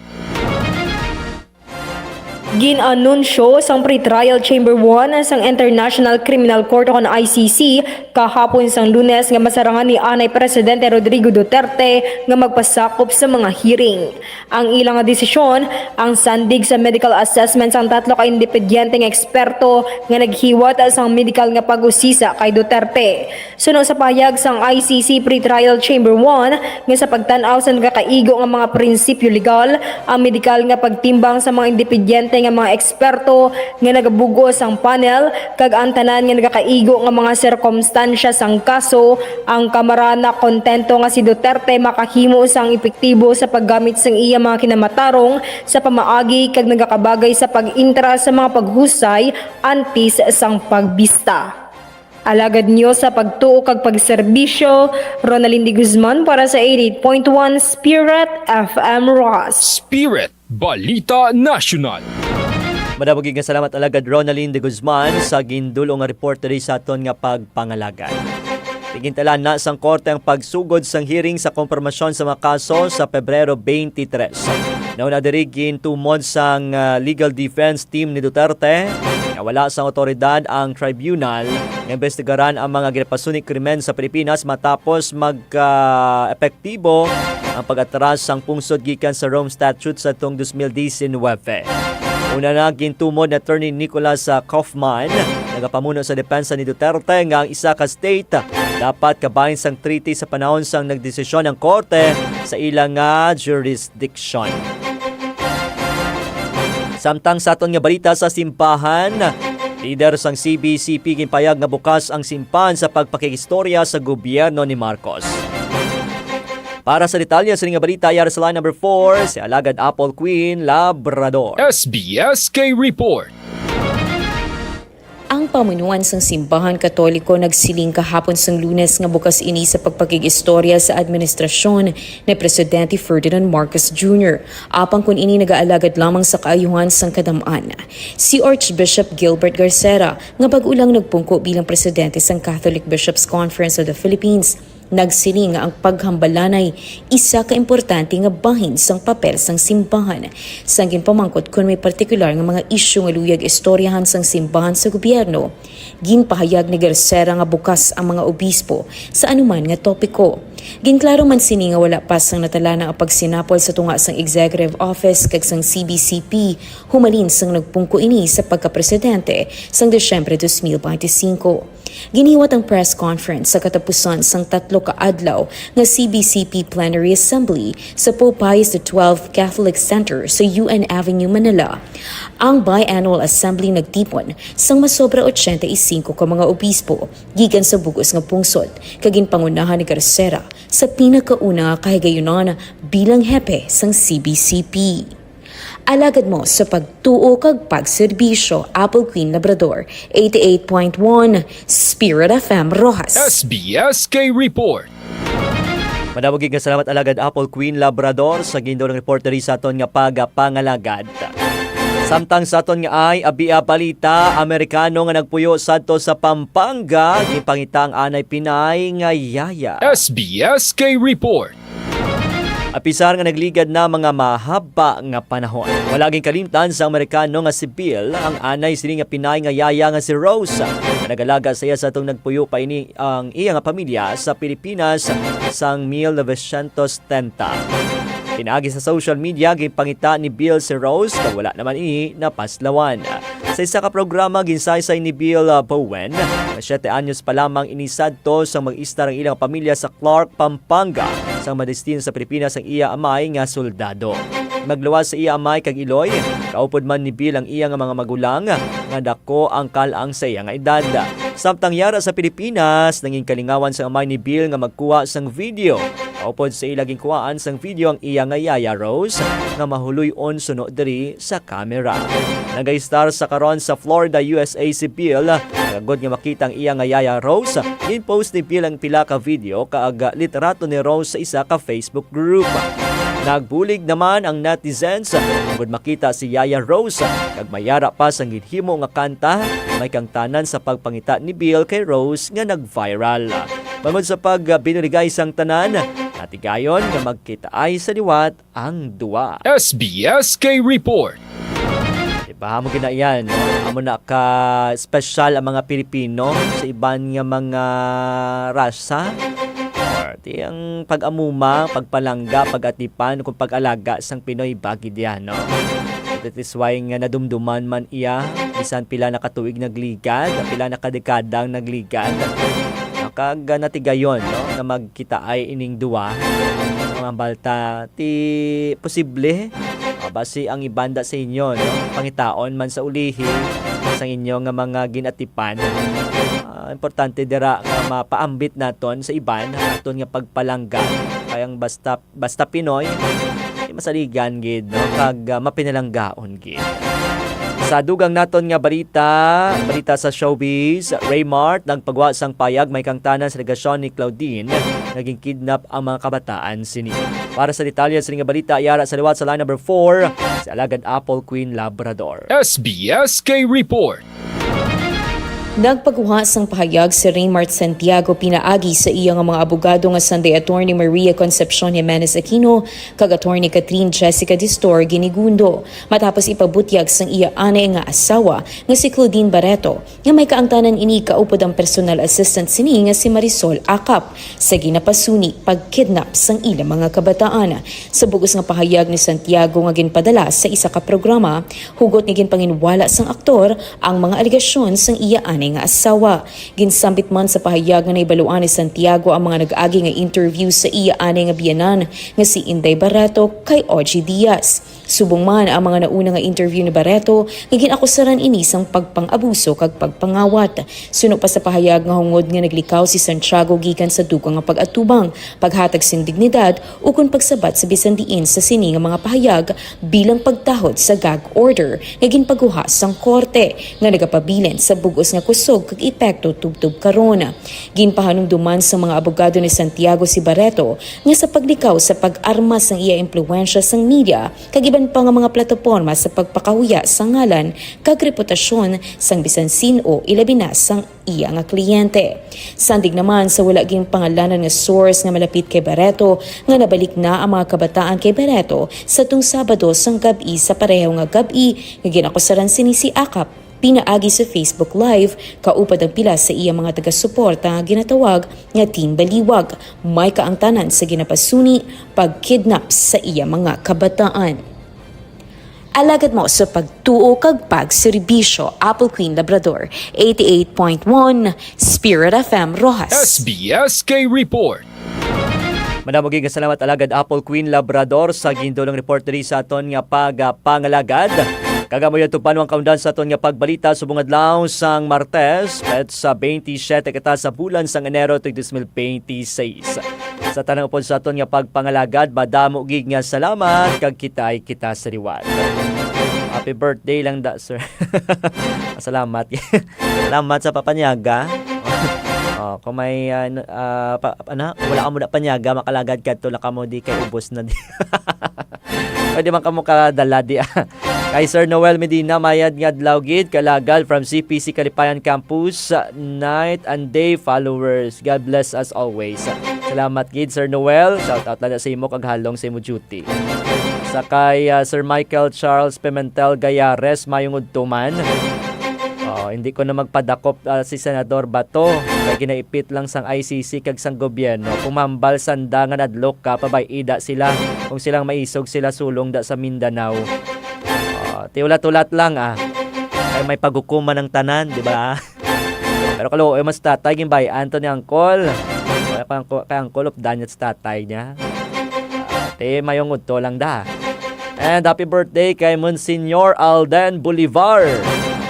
Gin-anunsyo sang Pretrial Chamber one sang International Criminal Court o kon I C C kahapon sang Lunes nga masarangan ni anay Presidente Rodrigo Duterte nga magpasakop sa mga hearing. Ang ila nga desisyon, ang sandig sa medical assessment sang tatlo ka independyente nga eksperto nga naghiwat sang medikal nga pag-usisa kay Duterte. Suno sa pahayag sang I C C Pretrial Chamber one nga sa pagtan-aw sa nagakaigo nga mga prinsipyo legal, ang medikal nga pagtimbang sa mga independyente nga mga eksperto nga nagabug-os sang panel kag ang tanan nga nagakaigo nga mga sirkumstansya sang kaso, ang Kamara nakontento nga si Duterte makahimo sang epektibo sa paggamit sang iya mga kinamatarong sa pamaagi kag nagakabagay sa pag-entra sa mga paghusay antes sang pagbista. Alagad niyo sa pagtuo kag pagserbisyo, Ronaldin de Guzman para sa eighty-eight point one Spirit F M Roxas. Spirit Balita National. Madamo gid nga salamat, Alagad Ronaldin de Guzman, sa gindulo nga report diri sa aton nga pagpangalagad. Tigintala na sang korte ang pagsugod sang hearing sa kompromisyon sa mga kaso sa Pebrero twenty-three. Nauna diri, gintumod sang, ah, legal defense team ni Duterte nga wala sang awtoridad ang tribunal nga imbestigaran ang mga ginapasunik krimen sa Pilipinas matapos mag, ah, epektibo ang pag-atras sang pungsod gikan sa Rome Statute sa tuong dos mil diecinuebe. Una na, gintumod ni Attorney Nicolas, ah, Kaufman, nagapamuno sa depensa ni Duterte, nga ang isa ka state dapat kabahin sang treaty sa panahon sang nagdesisyon ang korte sa ila nga jurisdiction. Samtang sa aton nga balita sa simbahan, lider sang C B C P ginpayag nga bukas ang simbahan sa pagpakig-istorya sa gobyerno ni Marcos. Para sa detalye sa nga balita, yara sa line number four, si Alagad Apple Queen Labrador. S B S K Report. Ang pamunuan sang Simbahan Katoliko nagsiling kahapon sang Lunes nga bukas ini sa pagpakig-istorya sa administrasyon ni Presidente Ferdinand Marcos Junior, apang kon ini nagaalagad lamang sa kaayuhan sang kadam-an. Si Archbishop Gilbert Garcera, nga bag-o lang nagpungko bilang presidente sang Catholic Bishops' Conference of the Philippines, nagsiling nga ang paghambalanay isa ka importante nga bahin sang papel sang simbahan. Sang ginpamangkot kon may partikular nga mga isyu nga luyag istoryahan sang simbahan sa gobyerno, ginpahayag ni Garcera nga bukas ang mga obispo sa anuman nga topiko. Ginklaro man sini nga wala pa sang natalana ang pagsinapol sa tunga sang Executive Office kag sang C B C P humalin sang nagpungko ini sa pagkapresidente sang Disyembre dos mil bente-singko. Giniwat ang press conference sa katapusan sang tatlo ka adlaw nga C B C P Plenary Assembly sa Pope Pius the twelfth Catholic Center sa U N Avenue, Manila. Ang biannual assembly nagtipon sang masobra ochenta y cinco ka mga obispo gikan sa bug-os nga pungsod, kag ginpangunahan ni Garcera sa pinakauna nga kahigayunan bilang hepe sang C B C P. Alagad mo sa pagtuo kag pagserbisyo, Apple Queen Labrador, eighty-eight point one Spirit F M Roxas. S B S K Report. Madamo gid nga salamat, Alagad Apple Queen Labrador, sa gindulang report diri sa aton nga pagapangalagad. Samtang sa aton nga ay abia balita, Amerikano nga nagpuyo sadto sa Pampanga, gipangita ang anay Pinay nga yaya. S B S K Report. Apisar nga nagligad na mga mahaba nga panahon, wala ginkalimtan sa Amerikano nga si Bill ang anay sini nga Pinay nga yaya nga si Rose, nga nagalaga sa iya sa atong nagpuyo pa ini ang iya nga pamilya sa Pilipinas sang mil novecientos setenta. Pinaagi sa social media, gipangita ni Bill si Rose kag wala naman ini napaslawan. Sa isa ka programa, ginsaysay ni Bill, ah, Bowen nga siyete anyos pa lamang ini sadto sang mag-istar ang ilang pamilya sa Clark, Pampanga, sang madestino sa Pilipinas ang iya amay nga soldado. Magluwas sa iya amay kag iloy, kaupod man ni Bill ang iya nga mga magulang nga dako ang kal-ang sa iya nga edad. Samtang yara sa Pilipinas, nangin kalingawan sang amay ni Bill nga magkuha sang video. Kaupod sa ila, ginkuhaan sang video ang iya nga yaya Rose nga mahuloy-on suno diri sa kamera. Nagaistar sa karon sa Florida, U S A si Bill Agod nga makita ang iya nga yaya Rose, gin-post ni Bill ang pila ka video kag litrato ni Rose sa isa ka Facebook group. Nagbulig naman ang netizens agod makita si Yaya Rose kag mayara pa sang ginhimo nga kanta, may kaangtanan sa pagpangita ni Bill kay Rose nga nag-viral. Bangod sa pagbinuligay sang tanan, natigayon nga magkitaay sa liwat ang duwa. S B S K Report. Diba, amo gina yan, no? Amo na ka special ang mga Pilipino sa iban nga mga rasa. Or di ang pag-amuma, pagpalangga, pag-atipan, kung pag-alaga sang Pinoy bagid yan, no? That is why nga nadumduman man iya, bisan pila na ka tuig nagligad, pila na ka dekada ang nagligad. No? Kag, ah, natigayon, no, nga magkitaay ining duwa. Mga balta, ti posible, ah, basi ang ibanda sa inyo, no, pangitaon man sa ulihi sang inyo nga mga ginatipan. Ah, importante dira nga mapaambit naton sa iban ang aton nga pagpalangga. Kay ang basta, basta Pinoy, di masaligan gid, no, kag, ah, mapinalanggaon gid. Sa dugang naton nga balita, balita sa showbiz, Raymart nagpagwa sang payag may kaangtanan sa alegasyon ni Claudine nga ginkidnap ang mga kabataan sini. Para sa detalye sini nga balita, yara sa liwat sa line number four, si Alagad Apple Queen Labrador. S B S K Report. Nagpagwa sang pahayag si Raymart Santiago pinaagi sa iya nga mga abogado nga sanday Attorney Maria Concepcion Jimenez Aquino kag Attorney Catherine Jessica Distor Ginigundo, matapos ipabutyag sang iya anay nga asawa nga si Claudine Barreto, nga may kaangtanan ini kaupod ang personal assistant sini nga si Marisol Acap sa ginapasuni pagkidnap sang ila mga kabataan. Sa bug-os nga pahayag ni Santiago nga ginpadala sa isa ka programa, hugot nga ginpanginwala sang aktor ang mga alegasyon sang iya anay nga asawa. Ginsambit man sa pahayag nga nahibaluan ni Santiago ang mga nag-agi nga interview sa iya anay nga biyanan nga si Inday Barreto kay Ogie Diaz. Subong man ang mga nauna nga interview ni Barreto nga gin-akusaran ini sang pagpang-abuso kag pagpangawat. Suno pa sa pahayag nga hungod nga naglikaw si Santiago gikan sa dugang nga pag-atubang, paghatag sing dignidad, ukon pagsabat sa bisan diin sa sini nga mga pahayag bilang pagtahod sa gag order nga ginpaguha sang korte nga nagapabilin sa bug-os nga kusog kag epekto tubtob karon. Ginpahanumduman sang mga abogado ni Santiago si Barreto nga sa paglikaw sa pag-armas sang iya impluwensya sang media kag iban pa nga mga plataporma sa pagpakahuya sa ngalan kag reputasyon sang bisan sin-o, ilabi na sang iya nga kliyente. Sandig naman sa wala ginpangalanan nga source nga malapit kay Barreto nga nabalik na ang mga kabataan kay Barreto sa tung Sabado sang gab-i sa pareho nga gab-i nga ginakusaran sini si Akap pinaagi sa Facebook Live, kaupod ang pila sa iya mga taga-suporta nga ginatawag nga Team Baliwag, may kaangtanan sa ginapasuni pagkidnap sa iya mga kabataan. Alagad mo sa pagtuo kag pagserbisyo. Apple Queen Labrador, eighty-eight point one, Spirit F M Roxas. S B S K Report. Madamo gid nga salamat, Alagad Apple Queen Labrador, sa gindulong report diri sa aton nga pagpangalagad. Kag amo yun, tupano ang kaundan sa aton nga pagbalita subong adlaw sang Martes, petsa twenty-seven kita sa bulan sang Enero tuig dos mil twenty-six. Sa tanang upod sa aton nga pagpangalagad, madamo gid nga salamat kag kitaay kita sa liwat. Happy birthday lang da, sir. Salamat. Salamat sa papanyaga. Oh, kung may, ah, n-, ah, pa, ano, wala ka mo na panyaga, makalagad ka, tula ka mo, di kay ubos na di. Pwede man kamo kadala di, ah. Kay Sir Noel Medina, mayad nga adlaw gid, kalagad from C P C Kalipayan Campus, ah, night and day followers. God bless us always. Salamat gid, Sir Noel. Shout out lang na sa imo kag halong sa imo duty. Sa kay, ah, Sir Michael Charles Pimentel Gayares, mayong udto man. Oh, hindi ko na magpadakop, ah, si Senador Bato. Kay ginaipit lang sang I C C kag sang gobyerno. Kung mahambal sanda nga nadlok ka, pabay-i da sila. Kung silang maisog sila, sulong da sa Mindanao. Oh, tiulat-ulat lang, ah. Kay may paghukuman ang tanan, di ba? Pero kaluoy man si tatay, ginbayaan to ni Angkol. Kay Angkol, kay Angkol, updan niya si tatay niya. Ah, ti, mayong udto lang da. And happy birthday kay Monsignor Alden Bolivar.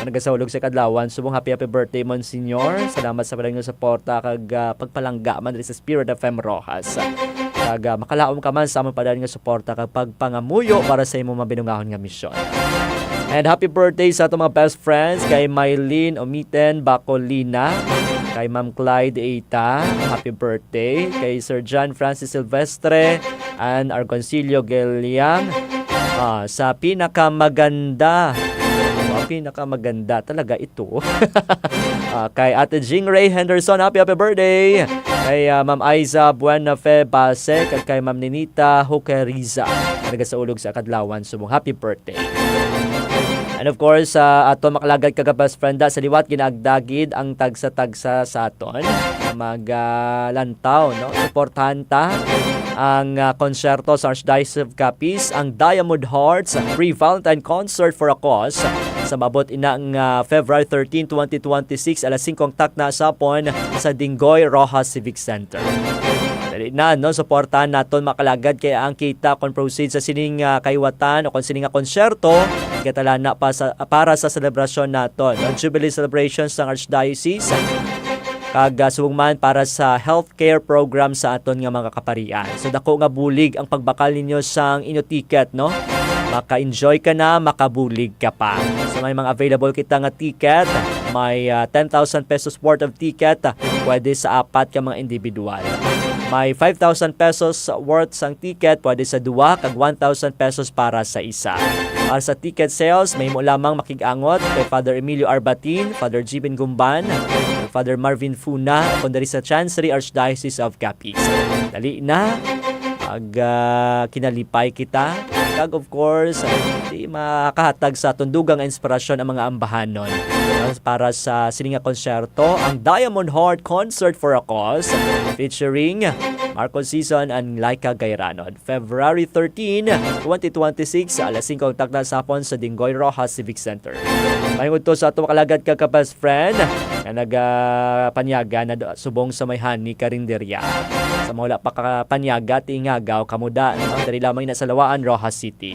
Ang nagasaulog sa kadlawan, subong happy, happy birthday, Monsignor. Salamat sa padayon nga suporta kag, ah, pagpalangga man diri sa Spirit F M Roxas. Kag, ah, makalaom ka man sa amon padayon nga suporta kag pagpangamuyo para sa imong mabinungahon nga misyon. And happy birthday sa atong mga best friends, kay Mylene Omiten Bacolina, kay Ma'am Clyde Eita, happy birthday, kay Sir John Francis Silvestre, and Argoncillo Geliang, ah, sa pinakamaganda. Wow, pinakamaganda talaga ito. Ah, kay Ate Jing Ray Henderson, happy, happy birthday. Kay, ah, Ma'am Aiza Buenafe Base, kag kay Ma'am Ninita Huqueriza, nagasaulog sa Kadlawan, subong happy birthday. And of course, ah, aton makalagad kag best friend da, sa liwat ginaagdagid ang tagsa-tagsa sa aton. Mag, ah, lantaw, no? Suportahan ta ang, ah, konsyerto sa Archdiocese of Capiz, ang Diamond Hearts Free Valentine Concert for a Cause, sa maabot ina nga February thirteen, twenty twenty-six, alas singko ang takna sa hapon, sa Dingoy Roxas Civic Center. Dali na, no? Suportahan naton, makalagad, kay ang kita kon proceed sa sining, ah, kaiwatan o kon sining nga konsyerto, gatalana pa sa, para sa selebrasyon naton, no? Jubilee celebrations sang Archdiocese, kag, ah, subong man para sa healthcare program sa aton nga mga kaparian. So, dako nga bulig ang pagbakal ninyo sang inyo ticket, no? Maka-enjoy ka na, makabulig ka pa. So, may mga available kita nga ticket. May, ah, ten thousand pesos worth of ticket, ah, pwede sa apat ka mga individual. May five thousand pesos worth sang ticket, pwede sa duwa, kag one thousand pesos para sa isa. Para sa ticket sales, mahimo lamang makig-angot kay Father Emilio Arbatin, Father Jibin Gumban, Father Marvin Funa, kon diri sa Chancery, Archdiocese of Capiz. Dali na, mag, ah, kinalipay kita. Kag of course, di makahatag sa aton dugang nga inspirasyon ang mga ambahanon para sa sini nga konsyerto, ang Diamond Heart Concert for a Cause, featuring Marco Sison and Laika Gairanon. February thirteen, twenty twenty-six, sa alas singko ang takna sa hapon sa Dingoy Roxas Civic Center. May udto sa ato makalagad ka, ka best friend, nga nagapanyaga na do-, subong sa may Honey Karinderya. Sa mga wala pa kapanyaga, tingagaw kamo da, no? Diri lamang na sa Lawaan, Roxas City.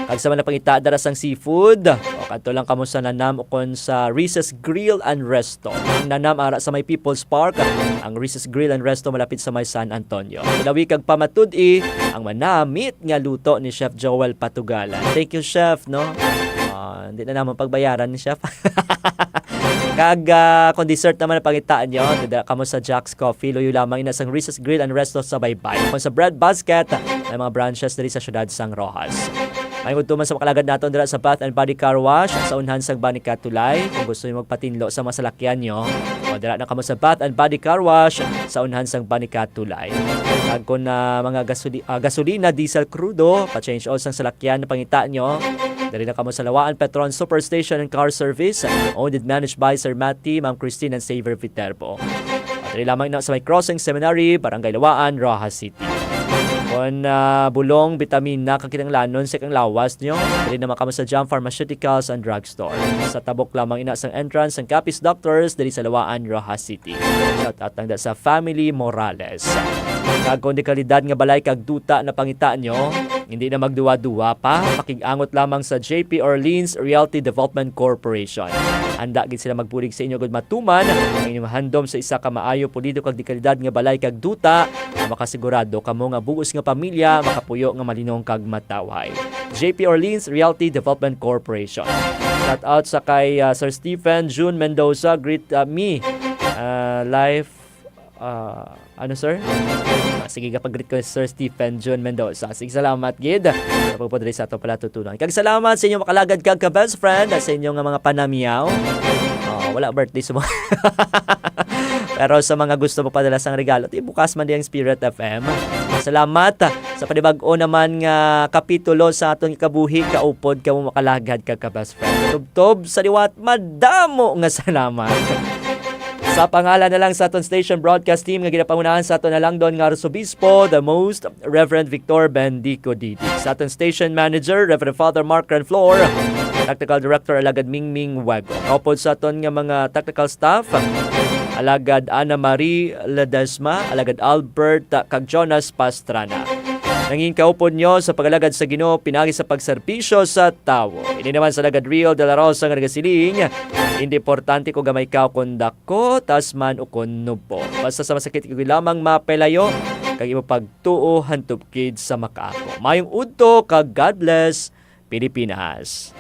Kag sa mga nagpangita dara sang seafood, o kadto lang kamo sa Nanam ukon sa Risa's Grill and Resto. Ang Nanam ara sa may People's Park, ang Risa's Grill and Resto malapit sa may San Antonio. Ilawi kag pamatud-i ang manamit nga luto ni Chef Joel Patugalan. Thank you, Chef, no? Ah, hindi na naman pagbayaran ni Chef. Kag, ah, kung dessert naman ang pangitaan nyo, dira kamo sa Jack's Coffee, luyo lamang ina sang Risa's Grill and Resto sa Baybay. Kung sa Bread Basket, may mga branches diri sa siyudad sang Roxas. May udto man sa makalagad naton dira sa Bath and Body Car Wash sa unhan sang Banica Tulay. Kung gusto niyo magpatinlo sa mga salakyan nyo, o dira na kamo sa Bath and Body Car Wash sa unhan sang Banica Tulay. Kag kung, ah, mga gasoli-, ah, gasolina, diesel, crudo, pa-change oil sang salakyan na pangita nyo, diri na kamo sa Lawaan Petron Superstation and Car Service, owned and managed by Sir Matty, Ma'am Christine, and Xavier Viterbo. Diri lamang na sa may Crossing Seminary, Barangay Lawaan, Roxas City. Kon, ah, bulong, bitamina, kag kinahanglanon sa ikang lawas nyo, diri naman kamo sa Jam Pharmaceuticals and Drug Store. Sa tabok lamang ina sang entrance sang Capiz Doctors diri sa Lawaan, Roxas City. Shout out lang da sa Family Morales. Kag kung dekalidad nga balay kag duta na pangita nyo, hindi na magduwa-duwa pa, pakig-angot lamang sa J P Orleans Realty Development Corporation. Handa gid sila magbulig sa inyo gud matuman ang inyong handom sa isa ka maayo, pulido kag dekalidad nga balay kag duta nga makasigurado kamo nga bug-os nga pamilya makapuyo nga malinong kag matawhay. J P Orleans Realty Development Corporation. Shout out sa kay, ah, Sir Stephen June Mendoza, greet, ah, me. Ah, life, ah, ano, sir? Ah, sige, kapag-greet ko si Sir Stephen June Mendoza. Sige, salamat gid sa pagpadali sa ato pala tutunan. Kag salamat sa inyong makalagad kag ka-best friend at sa inyong mga panamyaw. Ah, wala birthday sa mga Pero sa mga gusto magpadala sang regalo, ti bukas man di ang Spirit F M. Salamat sa panibag-o naman nga kapitulo sa aton kabuhi, kaupod kamo makalagad kag ka-best friend. Tubtob sa liwat, madamo nga salamat. Sa pangalan na lang sa aton station broadcast team nga ginapangunahan sa aton halangdon nga Arsobispo, the Most Reverend Victor Bendico Didi. Sa aton station manager, Reverend Father Mark Renflor. Technical Director, Alagad Mingming Wego. Kaupod sa aton nga mga technical staff, Alagad Ana Marie Ledesma, Alagad Albert, ah, kag Jonas Pastrana. Nangin kaupod nyo sa pag-alagad sa Ginoo, pinagi sa pagserbisyo sa tawo. Ini naman sa Alagad Rio de la Rosa nga nagasiling, hindi importante kung gamay ka o kung dako, taas man o kung nubo. Basta sa masakit, ikaw lamang mapelayo. kag imo pagtuo hantod gid sa makaako. Mayong udto kag God bless, Pilipinas.